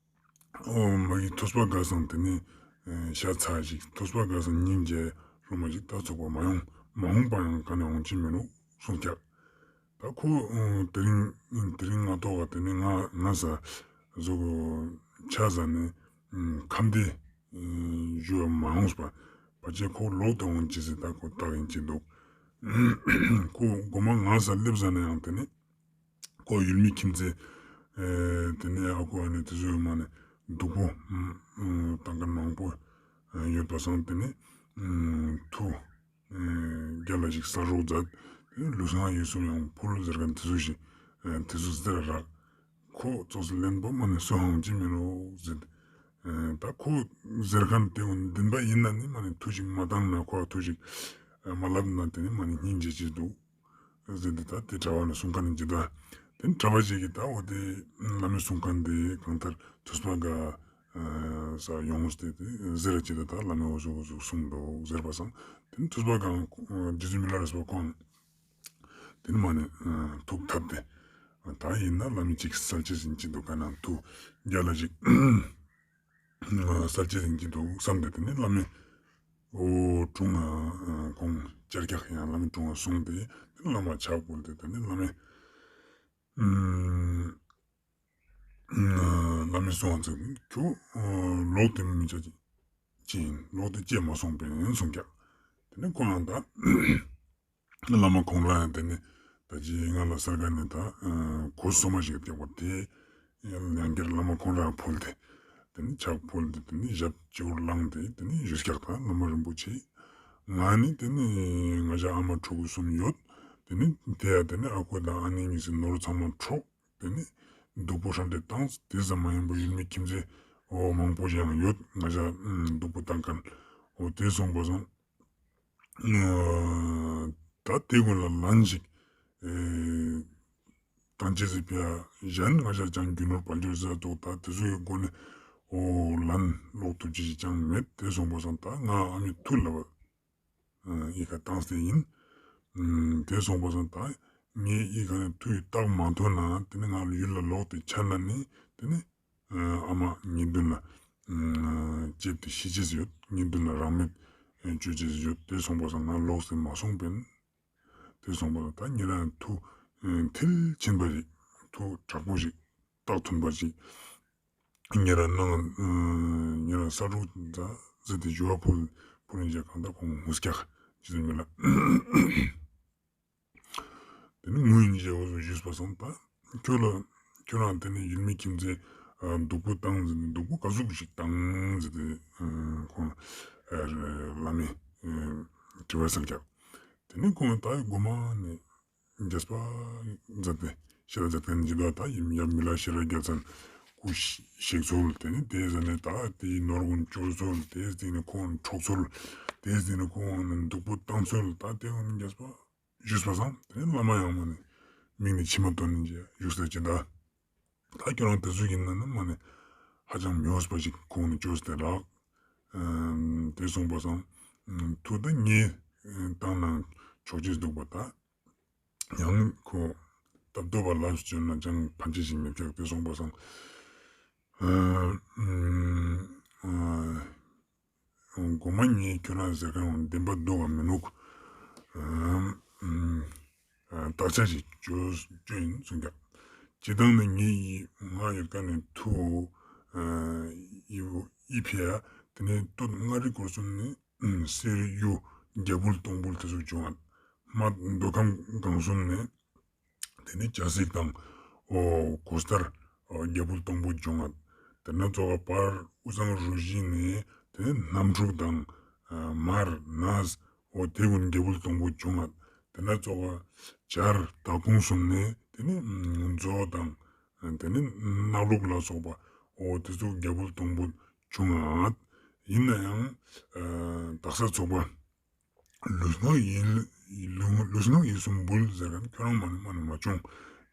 ཨོ་མ་གི་ཐོས་པ་དགའ་སང་དེ་ནས་ཤ་ཚ་ཞིག་ཐོས་པ་དགའ་སང་སྙིང་རྗེ་སློབ་མ་ཞིག་ད་ཚོགས་པ་མ་ཡོང་མ་འོངས་པ་ཡང་ག་ནས་འོང་ཅི་མི་རུང་གསུངས་ཀྱག་ད་ཁོ་དེ་རིང་དེ་རིང་ང་ཐོག་ག་དེ་ནས་ང་ང་ས་ཟུག་ཆ་ཟ་ནས་ཁམས་བདེ་ཞུ་བ་མ་འོངས་པ་ཕལ་ཆེར་ཁོ་ལོག་ཏུ་འོང་ཅི་ཟེར་ད་ཁོ་བཏགས་ཡིན་ཅི་འདུག་ཁོ་མགོ་མ་ང་ས་སླེབས་ཟ་ན་ཡང་དེ་ནས་ཁོ་ཡུལ་མི་ཁྱིམ་མཚེས་དེ་ནས་ཨ་ཁུ་ཨ་ནེ་དེ་ཚོའི་མ་ནས་སྡུག་པོ་བཏང་མཁན་མང་པོ་ཡོད་པ་སང་དེ་ནས་ཐུགས་རྒྱལ་ལ་ཞིག་ས་རོགས་མཛད། ལུས་ངག་ཡིད་གསུམ་ཡང་ཕུལ་ཟེར་མཁན་དེ་ཚོ་ཞིག་དེ་ཚོ་ཟེར་རག་ཁོ་ཙོགས་སུ་ལེན་པ་མ་ནས་སུའང་ཅི་མི་རུང་ཟེར། ད་ཁོ་ཟེར་མཁན་དེ་འོ་བདེན་པ་ཡིན་ན་ནི་མ་ནས་ཐུགས་ཞིག་མ་བཏང་ན་ཁོ་ཐུགས་ཞིག་མ་ལབ་ན་དེ་ནི་མ་ནས་སྙིང་རྗེ་ཅིག་འདུག་ཟེར་ཏེ་ད་དེ་གྲྭ་བ་ནས་གསུང་མཁན་ནི་ཇི་ལྟ་དེ་གྲྭ་བ་ཞིག་གིས་ད་འོ་དེ་བླ་མའི་གསུང་མཁན་དེ་གང་ལྟར་ཐོས་པ་དགའ་ས་ཡོངས་ཏེ་དེ་ཟེར་ཅི་ད་ད་བླ་མའི་འོ་ཟུག་འོ་ཟུག་གསུངས་འདུག་ཟེར་བ་སང་དེ་ནི་ཐོས་པ་དགའ་རྗེ་བཙུན་མི་ལ་རས་པ་ཁོང་དེ་ནི་མ་ནས་ཐུགས་ཐབས་ཏེ་ད་ཡིན་ན་བླ་མའི་ཅིག་གསལ་བྱེད་ཟིན་ཅི་འདུག་ག་ན་ཐུགས་རྒྱལ་ལ་ཞིག་གསལ་བྱེད་ཟིན་གྱི་འདུག་བསམ་སྟེ་དེ་ནས་བླ་མའི་འོ་དྲུང་ང་ཁོང་བཅར་ཀྱག་ཡང་བླ་མའི་དྲུང་ང་སོང་སྟེ་དེ་ནས་བླ་མ་ཕྱག་ཕུལ་ཏེ་དེ་ནས་བླ་མའི་བླ་མའི་གསུང་བ་ཚིག་ཁྱོད་ལོག་སྟེ་མི་བྱ་ཅི་ཡིན་ལོག་སྟེ་ཅི་མ་སོང་པས་གསུངས་ཀྱག་དེ་ནས་ཁོང་ཡང་ད། བླ་མ་ཁོང་རང་ཡང་དེ་ནས་ད་ཅི་ང་ལ་གསར་ཁ་ནས་ད་གོས་སོ་མ་ཞིག་བཏེགས་པ་དེ་ཡང་བསྐྱར་བླ་མ་ཁོང་རང་ཕུལ་ཏེ་དེ་ནས་ཕྱག་ཕུལ་ཏེ་དེ་ནས་ཞབས་སྤྱི་བོར་བླངས་ཏེ་དེ་ནས་ཞུས་ཀྱག་ད་བླ་མ་རིན་པོ་ཆེ། ང་ནི་དེ་ནས་ང་ཞ་ཨ་མ་ཕྲུ་གུ་གསུམ་ཡོད། དེ་ནས་དེ་ཡང་དེ་ནས་ཨ་ཁུ་དང་ཨ་ནེ་གཉིས་སི་ནོར་ཚང་མ་འཕྲོག་དེ་ནས་སྡུག་པོ་ཧྲ་འདྲེ་བཏང་། དེ་ཙམ་མ་ཡིན་པར་ཡུལ་མི་ཁྱིམ་མཚེས་འོ་མང་པོ་ཞིག་ཡང་ཡོད། ང་ཞ་སྡུག་པོ་བཏང་མཁན་འོ་དེ་སོང་པ་སང་ད་དེ་ཀུན་ལ་ལན་ཞིག་ཨེ་བཏང་ཅེས་སི་ཕི་ཡ་གཞན་ང་ཞ་ཅང་རྒྱུ་ནོར་དཔལ་འབྱོར་ཟེར་ཏོག་ད་དེ་ཚོའི་སྒོ་ནས་ འོ་ལན་ལོག་ཐུབ་ཅེས་ཅིག་ཅང་མེད། ཏེ་སོང་པ་སང་ད་ང་ཨ་མི་ཐུ་ལ་བ་ཨི་ཁ་བཏང་སྟེ་ཨིན། ཏེ་སོང་པ་སང་ད་ངའི་ཨི་ཁ་ནེ་ཐུ་ཡི་རྟགས་མ་ཐོན་ན་ཏེ་ནེ་ང་ཡུལ་ལ་ལོག་སྟེ་ཆ་ན་ནི་ཏེ་ནེ་ཨ་མ་ངའི་མདུན་ལ་ལྕེབས་ཏེ་ཤི་ཅེས་ཡོད། ངའི་མདུན་ལ་རང་མེད་ཅོ་ཅེས་ཡོད། ཏེ་སོང་པ་སང་ང་ལོག་སྟེ་མ་སོང་པིན། ཏེ་སོང་པ་སང་ད་ཉེ་རང་ཐུ་མཐིལ་ཕྱིན་པ་ཞིག་ཐུ་དྲག་པོ་ཞིག་རྟགས་ཐོན་པ་ཞིག་ཉེ་རང་ནང་ཉེ་རང་ས་དྲུག་ཟ་ཟེར་ཏེ་ཞུ་བ་ཕུལ་ཕུལ་ཡིན་ཅེས་གང་ལྟར་ཁོང་ངུ་སྐྱག་ཅི་ཟེར་མི་ལ། ཏེ་ནེ་ངུ་ཡིན་ཅེས་འོ་ཟུག་ཞུས་པ་སང་ད་ཁྱོད་ལ་ཁྱོད་རང་ཏེ་ནེ་ཡུལ་མི་ཁྱིམ་མཚེས་སྡུག་པོ་བཏང་ཟེར་ཏེ་སྡུག་པོ་ག་ཟུག་ཞིག་བཏང་ཟེར་ཏེ་ཁོང་བླ་མས་དྲི་བ་སལ་སྐྱག། ཏེ་ནེ་ཁོང་ད་གོ་མ་ནེ་རྒྱས་པ་མཛད་དེ་ཤེས་ར་མཛད་མཁན་ཅིག་འདུག། ད་ཡིན་ཡང་མི་ལ་ཤེས་ར་རྒྱལ་མཚན་སྐུ་གཤེགས་ཚུལ། ཏེ་ནེ་ཏེ་ཟ་ནེ་ད་ཏེའི་ནོར་ཀུན་བཅོལ་ཚུལ། ཏེ་ཟ་ནེ་ཁོང་འཕྲོག་ཚུལ། ཏེ་ཟ་ནེ་ཁོང་སྡུག་པོ་བཏང་ཚུལ། ད་ཏེ་ཀུན་རྒྱས་པ་ཞུས་པ་སང་ཏེ་ནེ་བླ་མ་ཡང་མ་ནེ་མིག་ནེ་མཆི་མ་བཏོན་ནེ་ཞུས་ས་ཅི་ད། ད་ཁྱོད་རང་ཏེ་ཟུག་ཡིན་ན་ནི་མ་ནེ་ཧ་ཅང་མི་འོས་པ་ཞིག་ཁོང་ནེ་བཅོས་ཏེ་རག། ཏེ་སོང་པ་སང་ཐུ་ད་ངས་བཏང་ན་ཆོག་ཅེས་འདུག་པ་ད། ཡང་ཁོ་སྟབས་བདེ་བ་ལབ་ཅོ་ན་ཅང་ཕན་ཅེས་ཤིག་མེད་ཀྱག། ཏེ་སོང་པ་སང་གོ་མ་ངས་ཁྱོད་རང་ཟེར་མཁན་བདེན་པ་འདུག་ག་མི་འདུག་བརྟག་དཔྱད་ཅིག་ཅོ་ཅོ་ཡིན་གསུངས་ཀྱག། སྤྱིར་བཏང་ནི་ངའི་ཡི་ང་ཡོད་མཁན་ནི་ཐུ་ཡི་ཕི་ཡ་ཏེ་ནེ་སྟོད་མངའ་རིས་སྐོར་གསུམ་ནི་གསེར་གཡུ་རྒྱ་སྦུལ་སྟོང་སྦུལ་ཏེ་ཟུག་བྱུང་ང་། མ་མདོ་ཁམས་སྒང་གསུམ་ནི་ཏེ་ནེ་ལྕགས་སྲེག་དང་འོ་གོས་དར་རྒྱ་སྦུལ་སྟོང་སྦུལ་བྱུང་ང་། ཏེ་ནེ་ཙོགས་པ་བར་དབུས་གཙང་རུ་བཞི་ནི་ཏེ་ནེ་གནམ་གྲུ་དང་མར་ནས་འོ་ཏེ་ཀུན་རྒྱ་སྦུལ་སྟོང་སྦུལ་བྱུང་ང་། ཏེ་ནེ་ཙོགས་པ་བྱར་དྭགས་ཀོང་གསུམ་ནི་ཏེ་ནེ་མཛོ་དང་ཏེ་ནེ་ནགས་ལུག་ལ་སོགས་པ་འོ་ཏེ་ཚོ་རྒྱ་སྦུལ་སྟོང་སྦུལ་བྱུང་ང་། ཡིན་ན་ཡང་དག་ས་ཚོགས་པ་ལུས་ངག་ཡིད་ལུས་ངག་ཡིད་གསུམ་འབུལ་ཟེར་མཁན་ཁྱོད་རང་མ་ནེ་མ་ནེ་མ་བྱུང་།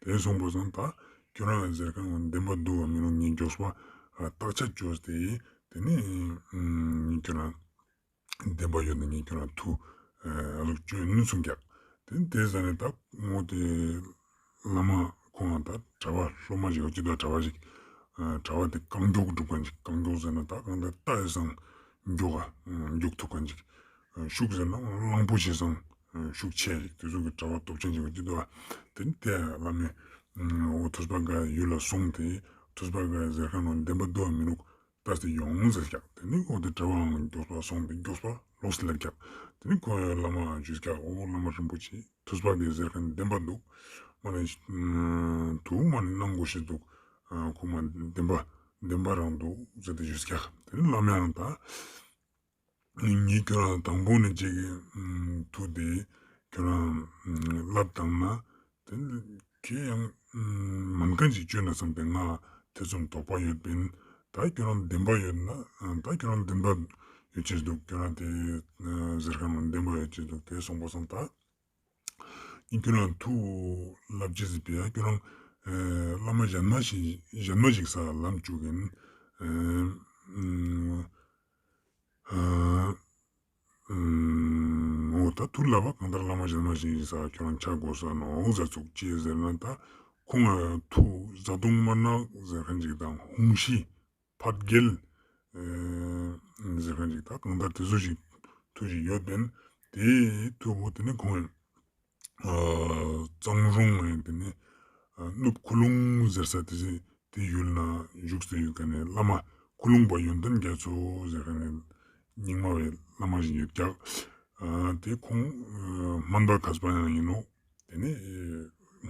ཏེ་སོང་པ་སང་ད་ཁྱོད་རང་ཟེར་མཁན་བདེན་པ་འདུག་ག་མི་འདུག་ངས་མགྱོགས་པ་བརྟག་དཔྱད་བཅོས་ཏེ་ཏེ་ནེ་ཁྱོད་རང་བདེན་པ་ཡོད་ན་ངས་ཁྱོད་རང་ཐུ་ཨ་ལུག་བཅོས་ནི་གསུངས་ཀྱག། ཏེ་ཏེ་ཟ་ནེ་ད་ངོ་ཏེ་བླ་མ་ཁོང་ད་གྲྭ་པ་སློབ་མ་ཞིག་ཡོད་ཀྱི་འདུག། གྲྭ་པ་ཞིག་གྲྭ་པ་དེ་རྐང་མགྱོགས་སྒྲུབ་མཁན་ཅིག། རྐང་མགྱོགས་ཟེར་ན་ད་གང་ལྟར་རྟ་ཡི་སང་མགྱོགས་ག་མགྱོགས་ཐུབ་མཁན་ཅིག། ཤུགས་ཟེར་ན་གླང་པོ་ཆེ་སང་ཤུགས་ཆེ་ཅིག། དེ་ཚོ་གི་གྲྭ་པ་སྟོབས་ཆེན་ཅིག་ཡོད་ཀྱི་འདུག། ཏེ་ནེ་ཏེ་བླ་མས་འོ་ཐུས་པ་ག་ཡུལ་ལ་སོང་སྟེ་ཐུས་པ་ག་ཟེར་མཁན་ནང་བདེན་པ་འདུག་མི་འདུག་ལྟ་སྟེ་ཡོང་ཟེར་ཀྱག། ཏེ་ནེ་འོ་ཏེ་གྲྭ་པའང་མགྱོགས་པ་སོང་སྟེ་མགྱོགས་པ་ལོག་སྟེ་སླེབས་ཀྱག། ཏེ་ནེ་ཁོ་ཡང་བླ་མ་ཞུས་ཀྱག། འོ་བླ་མ་རིན་པོ་ཆེ། ཐུས་པ་གིས་ཟེར་མཁན་བདེན་པ་འདུག། མ་ནེ་ཐུགས་མ་ནེ་གནང་དགོས་ཤེས་འདུག། ཁོ་མ་བདེན་པ་བདེན་པ་རང་འདུག་ཟེར་ཏེ་ཞུས་ཀྱག། ཏེ་ནེ་བླ་མ་ཡང་ད་ངས་ཁྱོད་རང་དང་པོ་ནེ་ཅིག་ཐུགས་དེ་ཁྱོད་རང་ལབ་བཏང་ན་ཏེ་ཁྱེད་ཡང་མན་མཁན་ཅིག་བཅོས་ན་བསམ་སྟེ་ང་ཐེ་ཚོམ་དོགས་པ་ཡོད་པིན། ད་ཁྱོད་རང་བདེན་པ་ཡོད་ན་ད་ཁྱོད་རང་བདེན་པ་ཡོད་ཅེས་འདུག། ཁྱོད་རང་ཏེ་ཟེར་མཁན་བདེན་པ་ཡོད་ཅེས་འདུག། ཏེ་སོང་པ་སང་ད་ཁྱོད་རང་ཐུགས་ལབ་ཅེས་ཟེར་པ་ཡ་ཁྱོད་རང་བླ་མ་གཞན་མ་ཞིག་གཞན་མ་ཞིག་ས་ལམ་བཅུག་གིན། འོ་ད་ཐུགས་ལབ་པ་གང་ལྟར་བླ་མ་གཞན་མ་ཞིག་ས་ཁྱོད་རང་ཆ་དགོས་ས་ནོག་ཟེར་ཚུགས་ཅི་ཟེར་ན་ད་ཁོང་ཐུགས་བཟའ་བཏུང་དམར་ནག་ཟེར་མཁན་ཅིག་དང་ཧུང་ཤི་ཕད་རྒྱལ་ཟེར་མཁན་ཅིག་ད་གང་ལྟར་དེ་ཚོ་ཞིག་ཐུགས་ཞིག་ཡོད་པིན། ཏེ་ཐུགས་པོ་ཏེ་ནེ་ཁོང་གཙང་རོང་ངི་ཏེ་ནེ་ནུབ་ཁུ་ལུང་ཟེར་ས་ཏེ་ཏེ་ཡུལ་ན་བཞུགས་ཏེ་ཡོད་མཁན་ནི་བླ་མ་ཁུ་ལུང་པ་ཡོན་ཏན་རྒྱ་མཚོ་ཟེར་མཁན་ནི་རྙིང་མ་བའི་བླ་མ་ཞིག་ཡོད་ཀྱག། ཏེ་ཁོང་སྨན་པ་མཁས་པ་ཡང་ཡིན་ནོག། ཏེ་ནེ་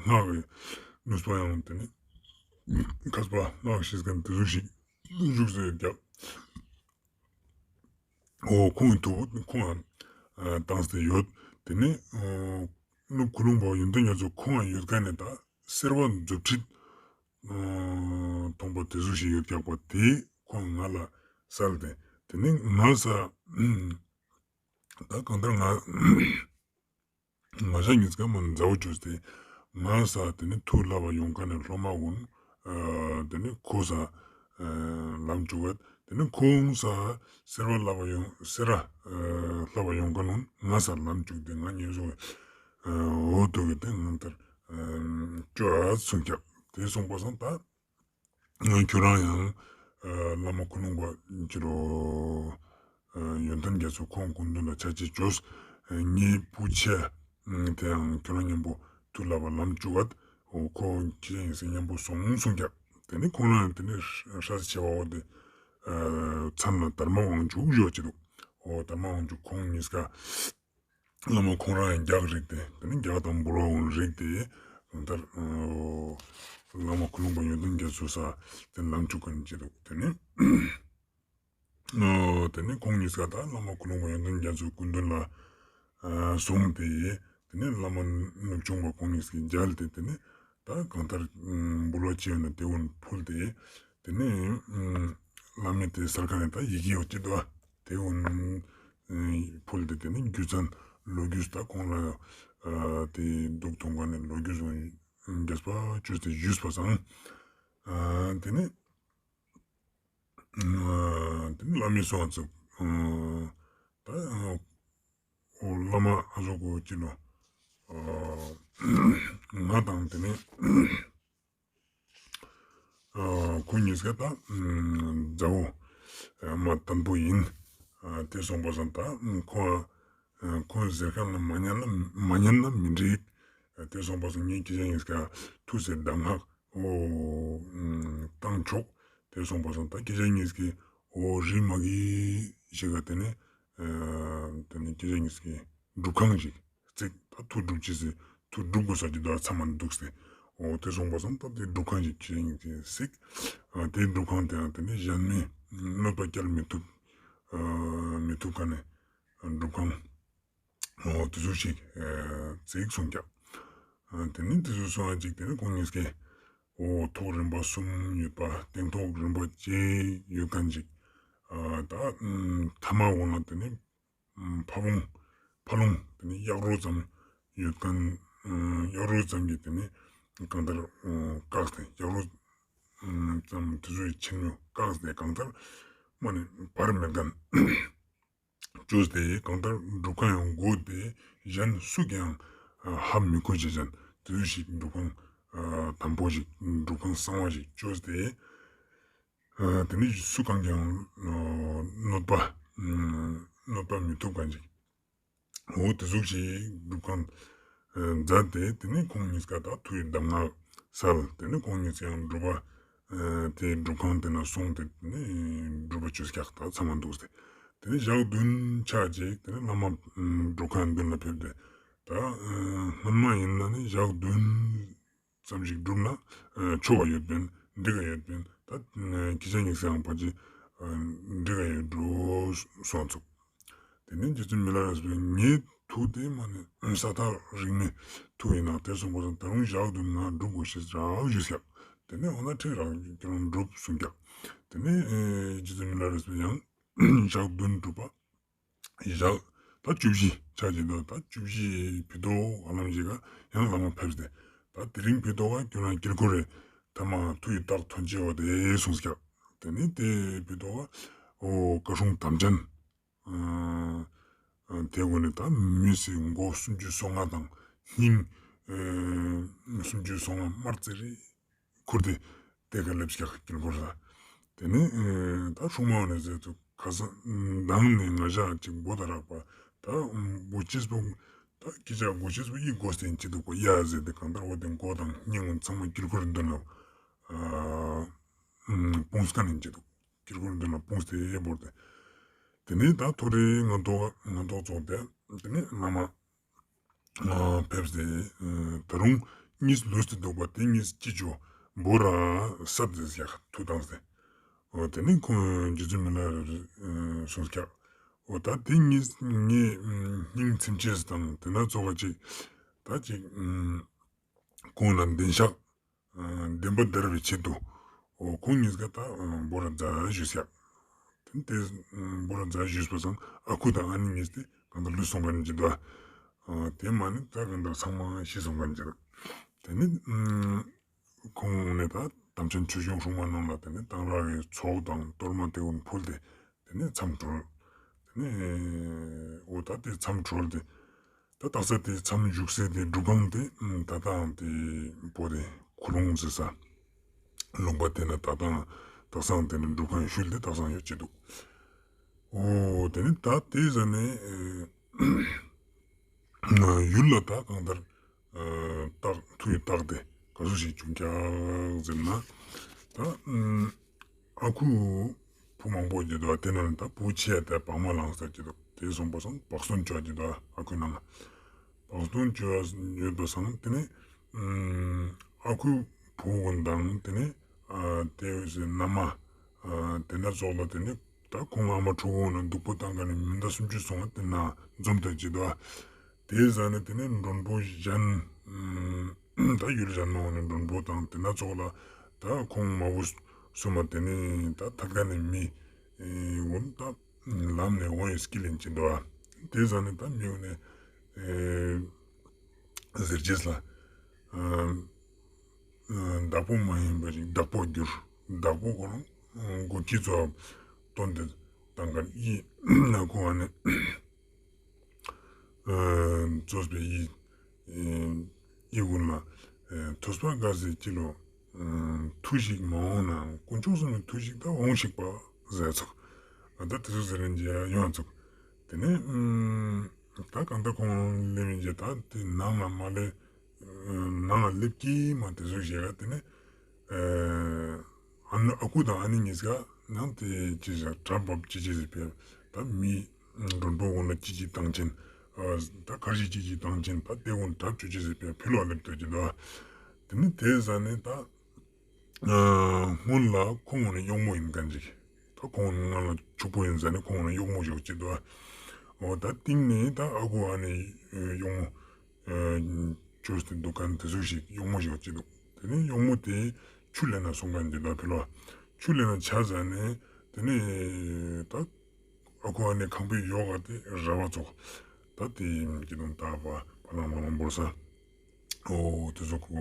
སྔགས་ཀྱི་ནུས་པ་ཡང་ཏེ་ནེ་མཁས་པ་སྔགས་ཤེས་མཁན་ཏེ་ཟུག་ཞིག་བཞུགས་ཏེ་ཡོད་ཀྱག། འོ་ཁོང་གི་ཐུགས་ཁོང་ཡང་བཏང་སྟེ་ཡོད། ཏེ་ནེ་ནུབ་ཁུ་ལུང་པ་ཡོན་ཏན་རྒྱ་མཚོ་ཁོང་ཡང་ཡོད་མཁན་ནི་ད་སེར་བ་མཛུབ་ཁྲིད་མཐོང་པ་ཏེ་ཟུག་ཞིག་ཡོད་ཀྱག་པ་ཏེ་ཁོང་ང་ལ་སལ་ཏེ་ཏེ་ནེ་ང་ས་ད་གང་ལྟར་ང་ང་ཞ་ཉིས་ཀ་མ་མཛའ་བོ་བཅོས་ཏེ་ང་ས་ཏེ་ནེ་ཐུགས་ལབ་པ་ཡོང་མཁན་ནི་སློབ་མ་ཀུན་ཏེ་ནེ་ཁོ་ས་ ལམ་བཅུག་ག། དེ་ནེ་ཁོང་ས་སེར་བ་ལྷ་བ་ཡོང་སེར་བ་ལྷ་བ་ཡོང་ཁན་ནང་ང་ས་ལམ་བཅུག་སྟེ་ང་ཉེ་སོ་འོ་ཏོ་གི་དེ་ང་ལྟར་ཅོ་ཨ་སུངས་ཀྱག། དེ་སོང་པ་སང་ད་ཁྱོད་རང་ཡང་བླ་མ་ཀུན་སློང་པ་ཅི་རོ་ཡོན་ཏན་རྒྱ་མཚོ་ཁོང་སྐུ་མདུན་ལ་ཕྱག་ཕྱི་ཅོས། ངའི་བུ་ཆེ་དེ་ཡང་ཁྱོད་རང་མཉམ་པོ་ཐུགས་ལ་བ་ལམ་བཅུག་ག། འོ་ཁོ་ཁྱེད་ཡིན་སེ་མཉམ་པོ་སོང་སུངས་ཀྱག། དེ་ནེ་ཁོང་རང་དེ་ནེ་ཧྲ་ཆེ་བ་འོ་དེ་མཚན་ལ་དར་མ་དབང་ཕྱུག་ཞུ་བ་ཅི་འདུག། འོ་དར་མ་དབང་ཕྱུག་ཁོང་གཉིས་ཀ་བླ་མ་ཁོང་རང་ཡང་རྒྱག་རིག་སྟེ་དེ་ནེ་རྒྱག་དང་འབུལ་བ་འོང་རིག་སྟེ་གང་ལྟར་བླ་མ་ཀུན་སློང་པ་ཡོན་ཏན་རྒྱ་མཚོ་ས་དེ་ལམ་བཅུག་ག་ནི་ཅི་འདུག། དེ་ནེ་དེ་ནེ་ཁོང་གཉིས་ཀ་ད་བླ་མ་ཀུན་སློང་པ་ཡོན་ཏན་རྒྱ་མཚོའི་སྐུ་མདུན་ལ་སོང་སྟེ་དེ་ནེ་བླ་མ་ནུབ་བྱུང་པ་ཁོང་གཉིས་ཀྱིས་མཇལ་ཏེ་དེ་ནེ་ད་གང་ལྟར་འབུལ་བ་ཅི་ཡོད་ན་དེ་འོ་ཕུལ་ཏེ་དེ་ནེ་བླ་མས་དེ་སར་ཁ་ནེ་ད་ཡི་གེ་འོ་ཅི་འདུག་དེ་འོ་ཕུལ་ཏེ་དེ་ནེ་རྒྱུ་མཚན་ལོ་རྒྱུས་ད་ཁོང་ལ་དེ་འདུག་ཐོང་ག་ནེ་ལོ་རྒྱུས་འོ་རྒྱས་པ་ཅོས་ཏེ་ཞུས་པ་སང་དེ་ནེ་དེ་ནེ་བླ་མས་སོང་ཙུག་ད་བླ་མ་ཨ་ཟུག་གོ་ཅི་ནོ་ང་དང་དེ་ནེ་ཁོ་གཉིས་ཀ་ད་མཛའ་བོ་མ་དམ་པོ་ཡིན། དེ་སོང་པ་སང་ད་ཁོ་ཁོ་ཟེར་ཁན་ལ་མ་ཉན་ན་མ་ཉན་ན་མི་འགྲིག། དེ་སོང་པ་སང་ངས་ཁྱེད་ཅག་གཉིས་ཀ་ཐུགས་སེ་གདམས་ངག་འོ་བཏང་ཆོག། དེ་སོང་པ་སང་ད་ཁྱེད་ཅག་གཉིས་ཀྱིས་འོ་རི་མ་གི་ཞིག་ག་དེ་ནེ་དེ་ནེ་ཁྱེད་ཅག་གཉིས་ཀྱི་སྒྲུབ་ཁང་ཞིག་རྩིག་ད་ཐུགས་སྒྲུབ་ཅེས་སི་ཐུགས་སྒྲུབ་དགོས་ས་ཅིག་ད་ཚང་མ་འདུག་སྟེ། འོ་དེ་སོང་པ་སང་ད་དེ་སྒྲུབ་ཁང་ཞིག་ཁྱེད་ཅག་གཉིས་ཀྱིས་རྩིག། དེ་སྒྲུབ་ཁང་དེ་ཡང་དེ་ནེ་གཞན་མི་གནོད་པ་བསྐྱལ་མི་ཐུབ་མི་ཐུབ་ཁན་ནི་སྒྲུབ་ཁང་འོ་དེ་ཟུག་ཞིག་རྩིག་སུངས་ཀྱག། དེ་ནེ་དེ་ཟུག་སུངས་ཅིག་དེ་ནེ་ཁོང་གཉིས་ཀྱིས་འོ་ཐོག་རིམ་པ་གསུམ་ཡོད་པ་སྟེང་ཐོག་རིམ་པ་བརྒྱད་ཡོད་ཁན་ཅིག། ད་ཐ་མ་འོ་ན་དེ་ནེ་ཕ་བོང་ཕ་ལུང་དེ་ནེ་གཡག་རོ་ཙམ་ཡོད་ཁན་གཡག་རོ་ཙམ་གྱི་དེ་ནེ་གང་ལྟར་བཀག་སྟེ་གཡག་རོ་ཙམ་དེ་ཚོའི་ཆེན་མོ་བཀག་སྟེ་གང་ལྟར་མ་ནེ་བར་མེད་ཁན་བཅོས་ཏེ་གང་ལྟར་སྒྲུབ་ཁང་ཡང་སྒོ་དེ་གཞན་སུ་གིས་ཡང་ཧ་མི་གོ་ཅེས་ཅན་དེ་ཟུག་ཞིག་སྒྲུབ་ཁང་དམ་པོ་ཞིག་སྒྲུབ་ཁང་གསང་བ་ཞིག་བཅོས་ཏེ། དེ་ནེ་སུ་གང་གིས་ཡང་གནོད་པ་གནོད་པ་མི་ཐུབ་ཁན་ཅིག། འོ་དེ་ཟུག་ཞིག་སྒྲུབ་ཁང་མཛད་དེ་དེ་ནེ་ཁོང་གཉིས་ཀ་ད་ཐུགས་ཀྱི་གདམས་ངག་སལ། དེ་ནེ་ཁོང་གཉིས་ཀ་ཡང་སྒྲུབ་པ་དེ་སྒྲུབ་ཁང་དེ་ན་སོང་སྟེ་དེ་ནེ་སྒྲུབ་པ་ཅོས་ཀྱག་ད་ཚང་མ་འདུག་སྟེ། དེ་ནེ་ཞག་བདུན་ཆ་ཅིག་དེ་ནེ་བླ་མ་སྒྲུབ་ཁང་མདུན་ལ་ཕེབས་ཏེ་ད་སྔན་མ་ཡིན་ན་ནི་ཞག་བདུན་ཙམ་ཞིག་བསྒྲུབས་ན་ཆོག་ག་ཡོད་པིན་འགྲིག་ག་ཡོད་པིན། ད་ཁྱེད་ཅག་གཉིས་སེ་ཡང་ཕལ་ཆེར་འགྲིག་ག་ཡོད་འགྲོ་སོང་ཙུག། དེ་ནེ་རྗེ་བཙུན་མི་ལ་རས་པས་ངའི་ཐུགས་དེ་མ་ནེ་ས་ཐག་རིང་ནེ་ཐུགས་ཡིན་ན་དེ་སོང་པ་སང་ད་རུང་ཞག་བདུན་ང་སྒྲུབ་དགོས་ཤེས་རག་ཞུས་ཀྱག། དེ་ནེ་འོ་ན་ཁྱེད་རང་སྒྲུབ་སུངས་ཀྱག། དེ་ནེ་རྗེ་བཙུན་མི་ལ་རས་པས་ཡང་ཞག་བདུན་སྒྲུབ་པ། ཞག་ད་བཅུ་བཞི་ཆ་ཅིག་འདུག། ད་བཅུ་བཞི་ཕི་ཏོག་ཧ་ལམ་ཞིག་ག་ཡང་བླ་མ་ཕེབས་ཏེ་ད་དེ་རིང་ཕི་ཏོག་ག་ཁྱོད་རང་དཀྱིལ་འཁོར་རེ་ཐ་མ་ཐུགས་ཡི་རྟགས་ཐོན་ཅེས་བ་དེ་སོང་ཀྱག། དེ་ནེ་དེ་ཕི་ཏོག་ག་འོ་བཀའ་སྲུང་དམ་ཅན་དེ་གུན་ནི་ད་མི་སི་མགོ་སུམ་ཅུ་སོ་ལྔ་དང་སྙིང་སུམ་ཅུ་སོ་ལྔ་དམར་ཙེ་རི་ཁུར་ཏེ་དེ་ཀ་ལེབས་ཀྱག་དཀྱིལ་འཁོར་ལ། དེ་ནེ་ད་སྲུང་མ་ནེ་ཟེར་དུ་ཁ་སང་མདང་ནེ་ང་ཞ་ཅིག་མགོ་ད་རག་པ་ད་མགོ་ཅེས་པོ་ད་ཁྱེད་ཅག་མགོ་ཅེས་པོ་ཡི་མགོ་སྟེ་ཅི་འདུག་པ་ཡ་ཟེར་ཏེ་གང་ལྟར་འོ་དེ་མགོ་དང་སྙིང་གུན་ཚང་མ་དཀྱིལ་འཁོར་མདུན་ལ་སྤུངས་ཀ་ནེ་ཅི་འདུག། དཀྱིལ་འཁོར་མདུན་ལ་སྤུངས་ཏེ་བོར་ཏེ། དེ་ནེ་ད་ཐོ་རེ་ང་ཏོག་ང་ཏོག་ཙོགས་ཏེ་དེ་ནེ་བླ་མ་ཕེབས་ཏེ་ད་རུང་གཉིས་ལུས་ཏེ་འདུག་པ་དེ་གཉིས་ཅི་ཅོ་བོར་ར་སད་ཟེར་ཡག་ཐུགས་དང་ཟེར། འོ་དེ་ནེ་ཁོང་རྗེ་བཙུན་མི་ལ་རས་པས་སུངས་ཀྱག། འོ་ད་དེ་གཉིས་ངའི་སྙིང་ཚིམ་ཅེས་དང་དེ་ན་ཙོགས་ཅིག་ད་ཅིག་ཁོང་ལ་བདེན་ཤག་བདེན་པ་བདར་བའི་ཆེད་དུ་འོ་ཁོང་གཉིས་ཀ་ད་བོར་ར་མཛད་ཞུས་ཀྱག། དེ་ནེ་དེ་བོར་ར་མཛད་ཞུས་པ་སང་ཨ་ཁུ་དང་ཨ་ནེ་གཉིས་དེ་གང་ལྟར་ལུས་སོང་ཁན་ཅིག་འདུག། དེ་མ་ནེ་ད་གང་ལྟར་ཚང་མ་ཤི་སོང་ཁན་ཅིག་འདུག། དེ་ནེ་ཁོང་ནེ་ད་ དམ་ཅན་ཆོས་སྐྱོང་སྲུང་མ་རྣམས་ལ་དེ་ནས་གཏང་རག་གི་ཚོགས་དང་གཏོར་མ་དེ་ཀུན་ཕུལ་ཏེ་དེ་ནས་མཚམས་གྲོལ། དེ་ནས་འོ་ད་དེ་མཚམས་གྲོལ་ཏེ་ད་དག་ས་དེ་མཚམས་བཞུགས་སའི་དེ་སྒྲུབ་ཁང་དེ་ད་ལྟའང་དེ་བོད་དེ་ཁུ་ལུང་ཟེར་ས་ལུང་པ་དེ་ན་ད་ལྟའང་དག་སའང་དེ་ནས་སྒྲུབ་ཁང་ཤུལ་དེ་དག་སའང་ཡོད་ཅེས་འདུག། འོ་དེ་ནས་ད་དེ་ཟ་ནས་ཡུལ་ལ་ད་གང་ལྟར་རྟགས་མཐུ་ཡི་རྟགས་དེ་ག་ཟུག་ཞིག་བྱུང་ཀྱག་ཟེར་ན། ད་ཨ་ཁུ་བུ་མང་པོ་ཡོད་དོ། དེ་ནང་ད་བུ་ཆེ་དེ་བག་མ་ལངས་ས་ཅིག་འདུག། དེ་སོང་པ་སང་བག་སྟོན་བཅོ་ཅིག་འདུག། ཨ་ཁུ་ནང་བག་སྟོན་བཅོ་ཡོད་པ་སང་དེ་ནས་ཨ་ཁུ་བུ་གུན་དང་དེ་ནས་དེ་ཟེར་ན་མ་དེ་ན་ཙོགས་ལ་དེ་ནས་ད་ཁོང་ཨ་མ་ཕྲུ་གུ་ན་སྡུག་པོ་བཏང་མཁན་ནི་མི་ཟླ་སུམ་ཅུ་སོང་བ་དེ་ན་འཛོམས་ཏེ་ཅིག་འདུག། དེ་ཟ་ནས་དེ་ནས་མགྲོན་པོ་གཞན་ད་ཡུལ་གཞན་མ་འོང་ནས་མགྲོན་པོ་དང་དེ་ན་ཙོགས་ལ་ད་ཁོང་མ་བུ་སུ་མ་དེ་ནས་ད་ཐད་ཀ་ནས་མི་འོན་ད་ལམ་ནས་འོང་ཡི་སྐྱིད་ལེན་ཅིག་འདུག། དེ་ཟ་ནས་ད་མི་འོན་ནས་ཟེར་རྗེས་ལ་བདག་པོ་མ་ཡིན་པ་ཞིག་བདག་པོ་འགྱུར། བདག་པོ་ཁོ་རང་མགོ་སྐྱིད་ཚོ་སྟོན་ཏེ་བཏང་མཁན་ཡིན་ན་ཁོ་ཨ་ནི་ཙོགས་པའི་ཡི་ཡི་ཀུན་ལ་ཐོས་པ་དགའ་ཚལ་སྐྱིད་ལོ། མཐུ་ཞིག་མ་འོང་ན་དཀོན་མཆོག་གསུམ་གྱི་མཐུ་ཞིག་ད་འོང་ཞིག་པ་ཟེར་ཚུགས། ད་དེ་ཚོ་ཟེར་རིན་གྱི་ཡོང་ཚུགས། དེ་ནས་ད་གང་ལྟར་ཁོང་ལེ་མིན་གྱི་ད་དེ་ནང་ལ་མ་ལེ་ནང་ལ་ལེབ་ཀྱི་མ་དེ་ཚོ་ཞེ་ག་དེ་ནས་ཨ་ནི་ཨ་ཁུ་དང་ཨ་ནི་གཉིས་ཀ་ནང་དེ་ཅི་ཟེར་གྲབས་བབ་ཅི་ཅི་ཟེར་བས་ད་མི་མགྲོན་པོ་འོ་ན་ཅི་ཅི་བཏང་ཆེན་ད་གར་ཞིག་ཅི་ཅི་བཏང་ཆེན་ད་དེ་འོ་ན་གྲབས་ཅི་ཅི་ཟེར་བས་ཕི་ལོག་ལེབ་ཏོ་ཅི་འདུག། དེ་ནས་དེ་ཟ་ནས་ད། སྔོན་ལ་ཁོང་ནི་གཡོག་མོ་ཡིན་མཁན་ཅིག། ད་ཁོང་ནི་སྔོན་ལ་ཕྱུག་པོ་ཡིན་ཟ་ནས་ཁོང་ནི་གཡོག་མོ་ཞིག་ཅིག་འདུག། འོ་ད་སྟིང་ནས་ད་ཨ་ཁུ་ཨ་ནི་གཡོག་མོ་བཅོས་ཏེ་འདུག་མཁན་དེ་ཚོ་ཞིག་གཡོག་མོ་ཞིག་ཅིག་འདུག། དེ་ནས་གཡོག་མོ་དེ་ཆུ་ལེན་ན་སོང་མཁན་ཅིག་འདུག་ཕི་ལོག། ཆུ་ལེན་ན་ཆ་ཟ་ནས་དེ་ནས་ད་ཨ་ཁུ་ཨ་ནི་ཁང་པའི་ཡོག་ག་དེ་ར་བ་ཙོགས། ད་དེ་ཀྱི་དུང་ད་བ་བ་ལང་བ་ལང་བོར་ས། འོ་དེ་ཚོ་ཁོ་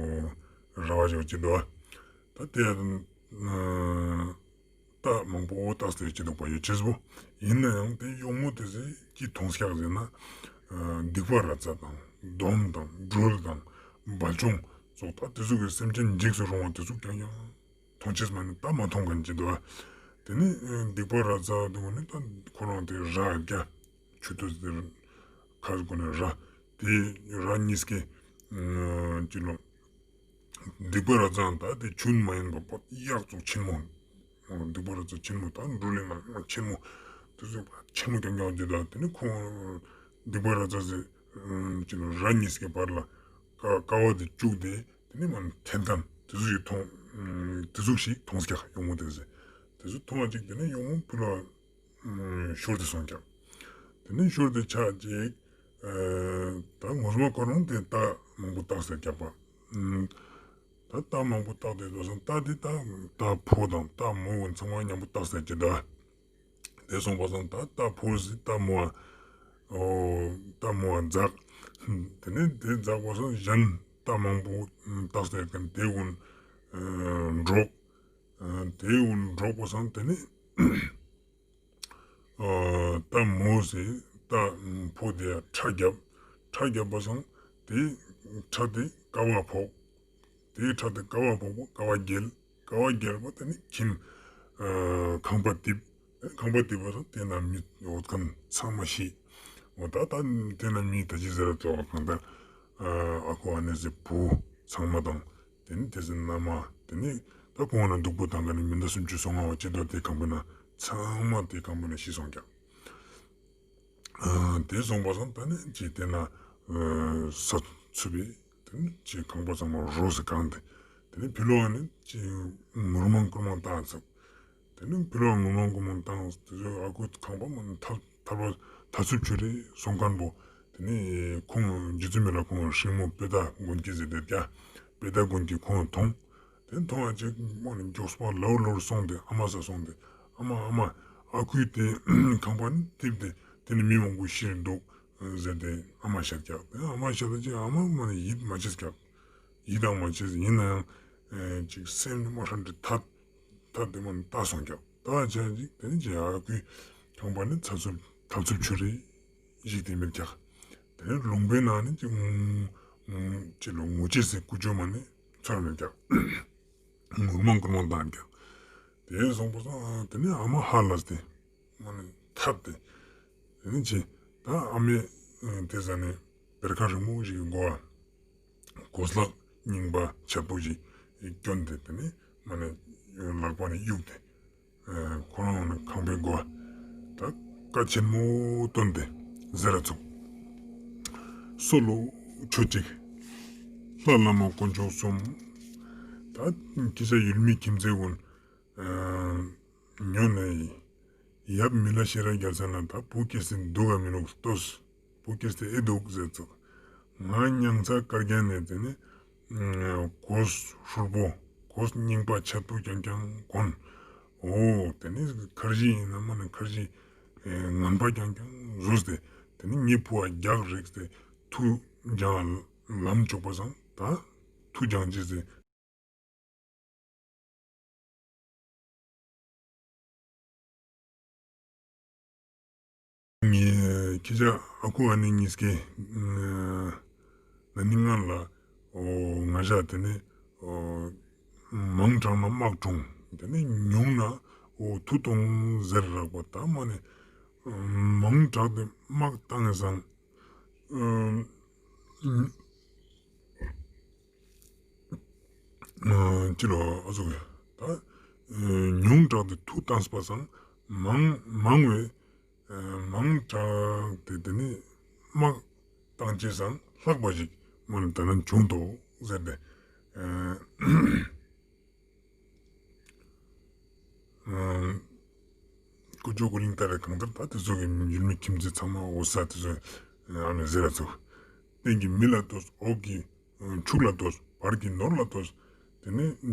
ར་བ་ཞིག་ཅིག་འདུག། ད་དེ་རྟགས་མང་པོ་རྟགས་ཟེར་ཅིག་འདུག་པ་ཡོད་ཅེས་པོ། ཡིན་ན་ཡང་དེ་གཡོག་མོ་དེ་ཚོས་ཅི་མཐོང་ཀྱག་ཟེར་ན། སྡིག་པ་ར་ཙ་དང་སྡོམ་དང་སྦྲུལ་དང་སྦལ་ཅུང་སོགས་ད་དེ་ཚོ་གི་སེམས་ཅན་འཇིགས་སུ་རུང་བ་དེ་ཚོ་རྐྱང་རྐྱང་མཐོང་ཅེས་མ་ནི་ད་མ་མཐོང་མཁན་ཅིག་འདུག། དེ་ནི་སྡིག་པ་ར་ཙ་དེ་ཀུན་ནི་ད་ཁོ་རང་དེ་ར་རྒྱ། ཆུ་ཚོད་དེར་ཁ་ཀུན་ནས་ར། དེ་ར་གཉིས་ཀའི་ཅི་ལོ། སྡིག་པ་ར་ཙ་ད་དེ་ཆུན་མ་ཡིན་པ་པོ་གཡག་ཙོགས་ཆེན་མོ། སྡིག་པ་ར་ཙ་ཆེན་མོ་ད་འགྲོ་ལེ་ན་ཆེན་མོ། དེ་ཚོ་ཆེན་མོ་རྐྱང་རྐྱང་དེ་ད་དེ་ནི་ཁོ་སྡིག་པ་ར་ཙ་ཟེར་ཅི་ལོ་ར་གཉིས་ཀའི་བར་ལ་ཀ་ཀ་བ་དེ་བཅུག་སྟེ་དེ་ནི་མ་འཐེན་ཐམ་དེ་ཚོ་ཞིག་མཐོང་། དེ་ཚོ་ཞིག་མཐོང་ཀྱག་གཡོག་མོ་དེ་ཟེར། དེ་ཚོ་མཐོང་བ་ཅིག་དེ་ནི་གཡོག་མོ་ཕི་ལོག་ཤོར་ཏེ་སོང་ཀྱག། དེ་ནས་ཤོར་ཏེ་ཆ་ཅིག། ད་ངོ་མ་ཁོ་རང་དེ་རྟགས་མང་པོ་བཏགས་ཟེར་ཀྱག་པ། ད་རྟགས་མང་པོ་བཏགས་ཏེ་འདུག་སང་རྟགས་དེ་རྟགས་རྟགས་ཕོ་དང་རྟགས་མོ་ཚང་མ་མཉམ་པོ་བཏགས་ཟེར་ཀྱི་ད། དེ་སོང་པ་སང་ད་རྟགས་ཕོ་ཟེར་རྟགས་མོ་ཨ། རྟགས་མོ་ཨ་འཛག། དེ་ནས་དེ་འཛག་པ་སང་གཞན་རྟགས་མང་པོ་བཏགས་ཟེར་ཀྱག་དེ་ཀུན་འགྲོགས། དེ་ཀུན་འགྲོགས་པ་སང་དེ་ནས། རྟ་མོ་ཟེར་རྟ་ཕོ་དེ་ཁྲ་རྒྱབ། ཁྲ་རྒྱབ་པ་སང་དེ་ཁྲ་དེ་ཀ་བ་ཕོག། དེ་ཁྲ་དེ་ཀ་བ་ཕོག་པ་ཀ་བ་རྒྱལ། ཀ་བ་རྒྱལ་པ་དེ་ནི་ཁྱིམ་ཁང་པ་རྡིབ། ཁང་པ་རྡིབ་པ་སང་དེ་ན་མི་འོ་ཁན་ཚང་མ་ཤི། འོ་ད་ད་དེ་ན་མི་ད་ཅི་ཟེར་ར་ཙོགས་གང་ལྟར་ཨ་ཁུ་ཨ་ནེ་ཟེར་བུ་ཚང་མ་དང་། དེ་ནི་དེ་ཚེ་ན་མ་དེ་ནི་ད་ཁོང་ན་སྡུག་པོ་བཏང་མཁན་ནི་མི་ཟླ་སུམ་ཅུ་སོ་ལྔ་བ་ཅི་འདུག་དེ་ཁང་པའི་ནང་ཚང་མ་དེ་ཁང་པའི་ནང་ཤི་སོང་ཀྱག། དེ་སོང་པ་སང་ད་ནི་ཅི་དེ་ན་ས་ཚུབ་པས་དེ་ནི་ཅི་ཁང་པ་ཚང་མ་རོ་ཟེར་གང་དེ་དེ་ནི་ཕི་ལོག་ནི་ཅི་ངུར་མང་ཀུར་མང་བཏང་ཚུགས། དེ་ནི་ཕི་ལོག་ངུར་མང་ཀུར་མང་བཏང་དེ་ཚོ་ཨ་ཁུ་ཁང་པ་མ་ཐ་ཐ་པ་ཐ་ཚུབ་ཆུ་རེ་སོང་མཁན་པོ། དེ་ནི་ཁོང་རྗེ་བཙུན་མི་ལ་ཁོང་སྲིང་མོ་པེ་ཏ་དགོན་སྐྱིད་ཟེར་དེ་ཀྱ། པེ་ཏ་དགོན་སྐྱིད་ཁོང་མཐོང་། དེ་མཐོང་བ་ཅིག་མོ་ནི་མགྱོགས་པ་ལའུ་ལའུ་སོང་སྟེ་ཨ་མ་ས་སོང་སྟེ་ཨ་མ་ཨ་མ་ཨ་ཁུའི་དེ་ཁང་པ་ནི་རྡིབ་སྟེ་དེ་ནི་མི་མང་པོ་ཤི་རེ་འདུག་ཟེར་ཏེ་ཨ་མ་བཤད་ཀྱག། དེ་ཨ་མ་བཤད་ད་ཅིག་ཨ་མ་མ་ནི་ཡིད་མ་ཆེས་ཀྱག། ཡིད་དང་མ་ཆེས་ཡིན་ན་ཡང་ ཨེ་ཅིག་སེམས་ནི་མ་ཧྲན་ཏེ་ཐད་ཐད་དེ་མ་ནི་ལྟ་སོང་ཀྱག། ལྟ་ཅེས་ཅིག་དེ་ནི་ཅིག་ཨ་ཁུའི་ཁང་པ་ནི་ཚ་ཚུབ་ཐབ་ཚུབ་ཆུ་རེ་ཞིག་དེ་མེད་ཀྱག། དེ་ནི་ལུང་པའི་ནང་ནི་ཅིག་ཅིག་ལོ་ངུ་ཅེས་སི་ཀུ་ཅོ་མ་ནི་ཚོར་མེད་ཀྱག། ངུར་མང་ཀུར་མང་བཏང་ཀྱག། དེ་སོང་པ་སང་དེ་ནི་ཨ་མ་ཧ་ལས་ཏེ་མ་ནི་ཐད་དེ། དེ་ནི་ཅི་ད་ཨ་མའི་དེ་ཟ་ནི་བེར་ཁ་རིང་མོ་ཞིག་གི་མགོ་བ་གོས་ལག་རྙིང་པ་ཆད་པོ་ཞིག་གྱོན་ཏེ་དེ་ནི་མ་ནི་ལག་པ་ནི་གཡུགས་ཏེ་ཁོ་རང་ནི་ཁང་པའི་མགོ་བ་ད་བཀའ་ཆེན་མོ་བཏོན་ཏེ་ཟེར་ར་ཚུགས། སོ་ལོ་ཆོས་གཅིག་ལྷ་བླ་མ་དཀོན་མཆོག་གསུམ། ད་ཁྱེད་ཅག་ཡུལ་མི་ཁྱིམ་མཚེས་ཀུན་ཉོན་ནས་ཡབ་མི་ལ་ཤེས་རབ་རྒྱལ་མཚན་ལ་ད་བུ་སྐྱེས་ཏེ་འདུག་ག་མི་འདུག་ལྟོས། བུ་སྐྱེས་ཏེ་ཨེ་འདུག་ཟེར་ཚུགས། ང་མྱང་ཚ་དཀར་རྒྱན་ནས་དེ་ནི་གོས་ཧྲུལ་པོ་གོས་རྙིང་པ་ཆད་པོ་རྐྱང་རྐྱང་གོན། འོ་དེ་ནི་ཁར་ཇི་ཡིན་ན་མ་ནི་ཁར་ཇི་ངན་པ་རྐྱང་རྐྱང་བཟོས་ཏེ་དེ་ནི་ངའི་བུ་བ་རྒྱགས་རེགས་ཏེ་ཐུགས་རྒྱང་ལམ་ཅོག་པ་སང་ད་ཐུགས་རྒྱང་ཅེས་ཟེར། ངའི་ཁྱེད་ཅག་ཨ་ཁུ་ཨ་ནེ་གཉིས་ཀའི་ན་ནིང་ང་ལ་འོ་ང་ཞག་དེ་ནི་འོ་མང་དྲགས་ན་དམག་འཁྲུངས། དེ་ནི་ཉུང་ན་འོ་མཐུ་གཏོང་ཟེར་རག་པ་ད་མ་ནི་མང་དྲགས་ཏེ་དམག་བཏང་ངེ་སང་ཨ་ཅི་ལོ་ཨ་ཟུག་ད་ཉུང་དྲགས་ཏེ་མཐུ་བཏངས་པ་སང་མང་མང་བའི་མང་དྲགས་ཏེ་དེ་ནི་དམག་བཏང་ཅེས་སང་ལྷག་པ་ཞིག་མ་ནི་ད་ནི་བྱུང་ཏོ་ཟེར་ཏེ། ཀུ་ཅོ་ཀུ་ལིང་ལྟ་རེ་གང་ལྟར་ད་དེ་ཚོ་གི་ཡུལ་མི་ཁྱིམ་མཚེས་ཚང་མ་འོ་ས་དེ་ཚོ་ཨ་ནི་ཟེར་ར་ཚུགས། སྟེང་གི་མི་ལ་ལྟོས། འོག་གི་ཕྱུགས་ལ་ལྟོས། བར་གྱི་ནོར་ལ་ལྟོས། དེ་ནི་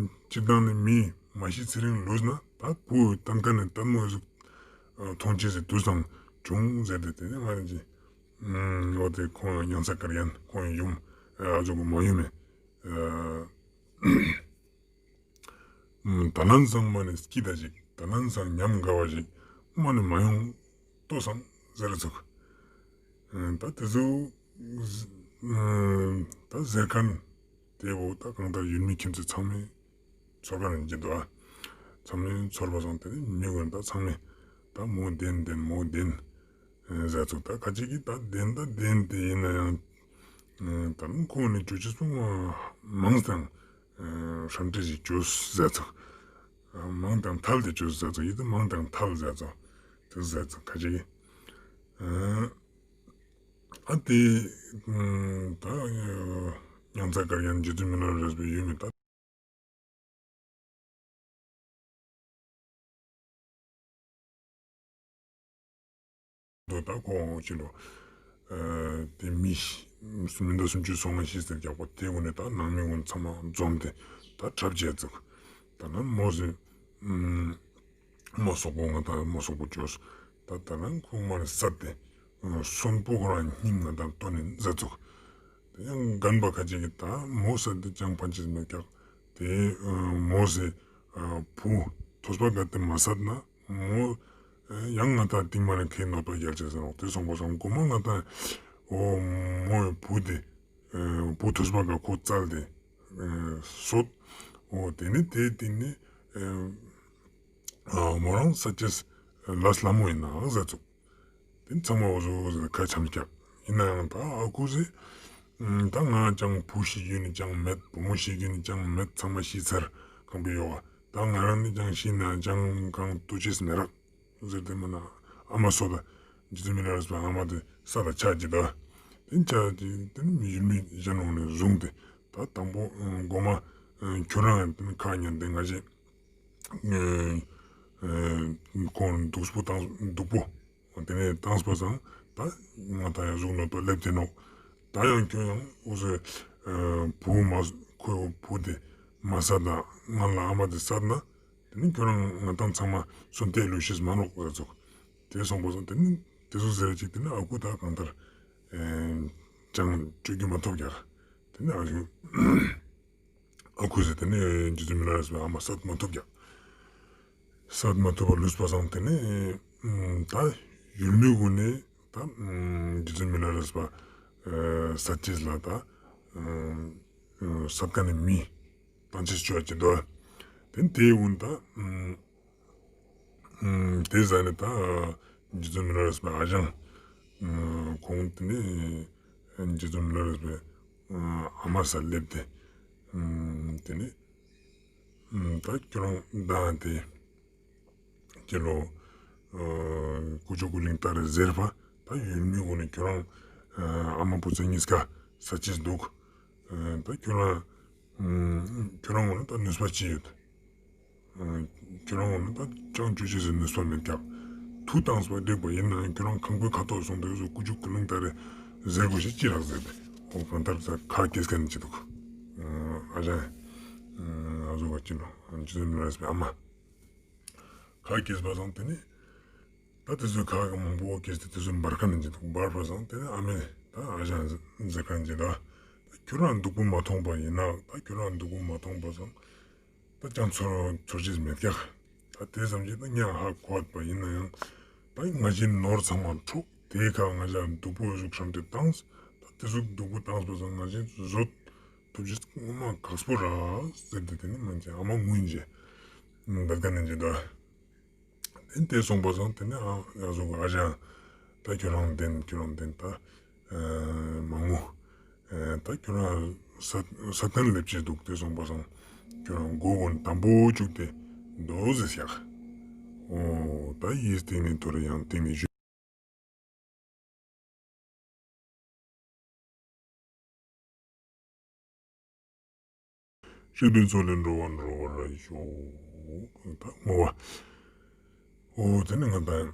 སྤྱིར་བཏང་ནི་མི་མ་ཤི་ཚེ་རིང་ལུས་ན་ད་བུ་ལྟན་ཁ་ནས་ལྟད་མོ་ཟུག་མཐོང་ཅེས་སི་དུས་སང་བྱུང་ཟེར་ཏེ་དེ་ནི་མ་ནི་ཅི་འོ་དེ་ཁོང་མྱང་ཚ་དཀར་རྒྱན་ཁོང་ཡུམ་ཨ་ཟུག་གི་མ་ཡུམ་མེ། ད་ནན་སང་མ་ནི་སྐྱིད་ད་ཞིག་ད་ནན་སང་ཉམས་དགའ་བ་ཞིག་མ་ནི་མ་ཡོང་ལྟོས་སང་ཟེར་ཚུགས། ད་དེ་ཚོ་ད་ཟེར་མཁན་དེ་བོ་ད་གང་ལྟར་ཡུལ་མི་ཁྱིམ་མཚེས་ཚང་མས་ཚོར་མཁན་ཡིན་གྱི་འདུག་ཨ། ཚང་མས་ཚོར་བ་སང་དེ་ནི་མི་ཀུན་ད་ཚང་མས་ད་མོ་བདེན་བདེན་མོ་བདེན་ཟེར་ཚུགས། ད་ཁ་ཅིག་གིས་ད་བདེན་ད་བདེན་དེ་ཡིན་ན་ཡང་ད་ནི་ཁོང་ནི་ཅོ་ཅེས་སོང་མང་སང་ཧྲན་ཏེ་ཞིག་ཅོས་ཟེར་ཚུགས། མང་དང་ཐལ་ཏེ་ཅོས་ཟེར་ཚུགས། ཡིད་དུ་མང་དང་ཐལ་ཟེར་ཚུགས། དེ་ཟེར་ཚུགས་ཁ་ཅིག་གིས། ཨ་དེ་ད་མྱང་ཚ་དཀར་རྒྱན་རྗེ་བཙུན་མི་ལ་རས་པའི་ཡུལ་མི་ད། དོ་ད་ཁོ་ཅི་ལོ། ཨ་དེ་མི་ཤི་མི་ཟླ་སུམ་ཅུ་སོ་ལྔ་ཤི་ཟེར་རྒྱག་པ་དེ་ཀུན་ནི་ད་ནང་མི་ཀུན་ཚང་མ་འཛོམས་ཏེ་ད་གྲབས་བྱས་ཚུགས། ད་ནི་མོ་ཟེར་མོ་སོག་པོ་ང་ད་མོ་སོག་པོ་བཅོས། ད་ད་ནི་ཁོ་མ་ནི་བསད་དེ་གསོན་པོ་ཁོ་རང་སྙིང་ང་ད་བཏོན་ནི་མཛད་ཚུགས། དེ་ཡང་རྒན་པ་ཁ་ཅིག་གིས་ད་མོ་བསད་དེ་ཅང་ཕན་ཅེས་མེད་ཀྱག། དེ་མོ་ཟེར་བུ་ཐོས་པ་དགའ་སྟེ་མ་བསད་ན་མོ་ཡང་ང་ད་སྟིང་མ་ནི་ཁའི་གནོད་པ་རྒྱལ་ཅེས་ཟེར་ནོག། དེ་སོང་པ་སང་གོ་མ་ང་ད་འོ་མོའི་བུ་དེ་བུ་ཐོས་པ་དགའ་ཁོ་བཙལ་ཏེ་སོད། འོ་དེ་ནི་དེ་དེ་ནི་མོ་རང་བསད་ཅེས་ལས་སླ་མོ་ཡིན་ནའང་ཟེར་ཚུགས། དེ་ཚང་མ་འོ་ཟུག་ཟེར་ཁ་འཆམ་རྒྱབ། ཡིན་ན་ཡང་ད་ཨ་ཁུ་ཟེར། ད་ང་ཅང་བུ་ཤི་རྒྱུ་ནི་ཅང་མེད། བུ་མོ་ཤི་རྒྱུ་ནི་ཅང་མེད། ཚང་མ་ཤི་ཚར་ཁང་པའི་ཡོག་ག། ད་ང་རང་ནི་ཅང་ཤི་ན་ཅང་གང་ལྟོས་ཅེས་མེད་རག་ཟེར་ཏེ་མ་ན་ཨ་མ་སོ་ད་རྗེ་བཙུན་མི་ལ་རས་པ་ཨ་མ་དེ་ས་ལ་ཆགས་ཀྱི་ད། དེ་ཆགས་ཀྱི་དེ་ནི་མི་ཡུལ་མི་གཞན་འོང་ནས་བཟུང་སྟེ་ད་དང་པོ་གོ་མ་ཁྱོད་རང་ཡང་དེ་ནི་ཁ་ཉན་ཏེ་ང་ཞེས་ཁོང་སྡུག་པོ་དང་སྡུག་པོ། དེ་ནས་བཏང་པ་སང་ད་ང་ད་ཡང་གཟུགས་ནོར་དོ་སླེབས་ཏེ་ནོག། ད་ཡང་ཁྱོད་ཡང་འུ་ཟོའི་བུ་མ་ཁོའི་བུ་དེ་མ་བསད་ན་ང་ལ་ཨ་མ་དེ་བསད་ན་དེ་ནི་ཁྱོད་རང་ང་དང་ཚང་མ་གསོན་ཏེ་ལུས་ཤེས་མ་ནོག་ཟེར་ཚུགས། དེ་སོང་པ་སང་དེ་ནི་དེ་ཚོ་ཟེར་ཅིག་དེ་ནི་ཨ་ཁུ་ད་གང་ལྟར་ཅང་སྤྲོད་རྒྱུ་མ་ཐོབ་ཀྱག། དེ་ནི་ཨ་ཁུ་ ཨ་ཁུ་ཟེར་ཏེ་ནེ་རྗེ་བཙུན་མི་ལ་རས་པའི་ཨ་མ་སད་མ་ཐུབ་ཀྱག། སད་མ་ཐུབ་པ་ལུས་པ་སང་ཏེ་ནེ་ཨ་ད་ཡུལ་མི་གུན་ནི་ད་ཨ་རྗེ་བཙུན་མི་ལ་རས་པ་ཨ་སད་ཅེས་ལ་ད་ཨ་ཨ་སད་ཁན་ནི་མི་ཏང་ཅེས་ཅོ་ཅེས་དུག། ཏེ་ནེ་ཏེ་གུན་ད་ཨ་ཨ་ཏེ་ཟ་ནེ་ད་རྗེ་བཙུན་མི་ལ་རས་པའི་ཨ་ཞང་ཨ་ཁོང་ཏེ་ནེ་རྗེ་བཙུན་མི་ལ་རས་པའི་ཨ་མ་སར་སླེབས་ཏེ་ཨ་ཏེ་ནེ་ཨ་ད་ཁྱོ་རང་ད་ཏེ་ཁྱེད་ལོ་ཨ་ཀུ་ཅོ་ཀུ་ལིང་ལྟར་ཟེར་བ་ད་ཡུལ་མི་གུན་ནི་ཁྱོ་རང་ཨ་ཨ་མ་བུ་ཚ་ཉིས་ཀ་སད་ཅེས་དུག། ཨ་ད་ཁྱོ་རང་ཨ་ཁྱོ་རང་གུན་ནི་ད་ནུས་པ་ཅི་ཡོད། ཨ་ཁྱོ་རང་གུན་ནི་ད་ཅང་ཅོ་ཅེས་སི་ནུས་པ་མེད་ཀྱག། ཐུགས་དྭངས་པ་འགྲིག་པ་ཡིན་ནའང་ཁྱོ་རང་ཁང་པའི་ཁ་ཐོག་སོང་སྟེ་ཀུ་ཅོ་ཀུ་ལིང་ལྟར་ཟེར་དགོས་ཤེས་ཅི་རག་ཟེར་ཏེ་འོ་གང་ལྟར་ཁ་སྐྱེས་ཁན་ཅིག་དུག། ཨ་ཞང་ཨ་ཟུག་ག་ཅི་ནོ་རྗེ་བཙུན་མི་ལ་རས་པའི་ཨ་མ་ཁ་སྐྱེས་པ་སང་ཏེ་ནེ་ད་ཏེ་ཚོ་ཁ་གི་མང་པོ་སྐྱེས་ཏེ་ཏེ་ཚོ་འབར་ཁན་ཅིག་དུག། འབར་བ་སང་ཏེ་ནེ་ཨ་མས་ད་ཨ་ཞང་ཟེར་ཁན་ཅིག་ད་ཁྱོ་རང་སྡུག་པོ་མ་ཐོང་པ་ཡིན་ན་ད་ཁྱོ་རང་སྡུག་པོ་མ་ཐོང་པ་སང་ད་ཅང་ཚོར་ཚོར་ཅེས་མེད་ཀྱག། ད་ཏེ་ཙམ་ཞིག་ད་ཉག་ཧ་གོ་བ་ཡིན་ནའང་ད་ང་ཞའི་ནོར་ཚང་མ་འཕྲོག་ཏེ་ཁ་ང་ཞ་སྡུག་པོ་ཟུག་ཤམ་ཏེ་བཏང་། ད་ཏེ་ཟུག་སྡུག་པོ་བཏང་པ་སང་ང་ཞའི་བཟོད་ཐུབ་ཅེས་ངོ་མ་ཁག་པོ་རག་ཟེར་ཏེ་ཏེ་ནེ་མན་ཆད་ཨ་མ་ངུ་ཡིན་ཅེས་ད་ཀ་ནེ་ཅི་ད། ཏེ་ནེ་ཏེ་སོང་པ་སང་ཏེ་ནེ་ཨ་ཡ་ཟུག་ཨ་ཞང་ད་ཁྱོ་རང་ཏེ་ནེ་ཁྱོ་རང་ཏེ་ནེ་ད་ཨ་མ་ངུ། ཨ་ད་ཁྱོ་རང་ས་ས་ཏན་ལེབ་ཅེས་དུག། ཏེ་སོང་པ་སང་ཁྱོ་རང་མགོ་གུན་དམ་པོ་ཅུག་སྟེ་དོ་ཟེར་ཡག། འོ་ད་ཡིད་སྟེང་ནེ་ཐོ་རེ་ཡང་སྟེང་ནེ་ཞུ། སྲིད་པའི་མཚོ་ལས་འགྲོ་བ་སྒྲོལ་བར་ཤོག། ད་བསྔོ་བ། འོ་ཏེ་ནེ་ང་དང་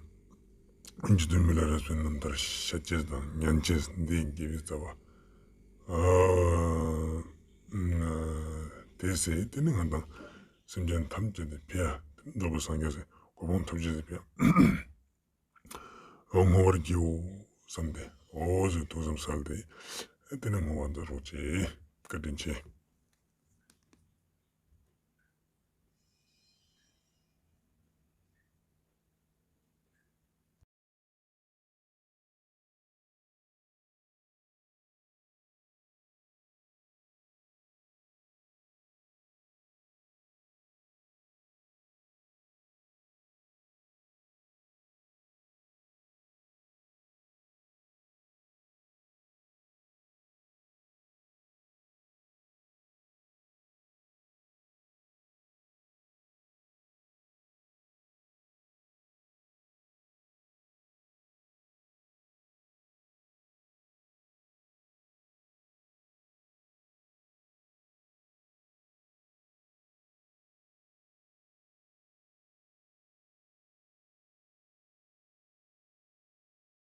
རྗེ་བཙུན་མི་ལ་རས་པའི་རྣམ་ཐར་བཤད་ཅེས་དང་ཉན་ཅེས་འདི་དགེ་བའི་རྩ་བ། ཨ་ཏེ་ཟེར་ཏེ་ནེ་ང་དང་སེམས་ཅན་ཐམས་ཅད་དེ་ཕི་ཡ་འགྲོ་བའི་སངས་རྒྱས་སི་གོ་འཕང་ཐོབ་ཅེས་སི་ཕི་ཡ། འོ་བསྔོ་བར་བགྱིའོ་བསམ་སྟེ་འོ་ཟེར་ཐུགས་བསམ་གསལ་ཏེ་ཏེ་ནེ་བསྔོ་བ་མཛད་རོགས་ཅེས། བཀའ་དྲིན་ཆེ།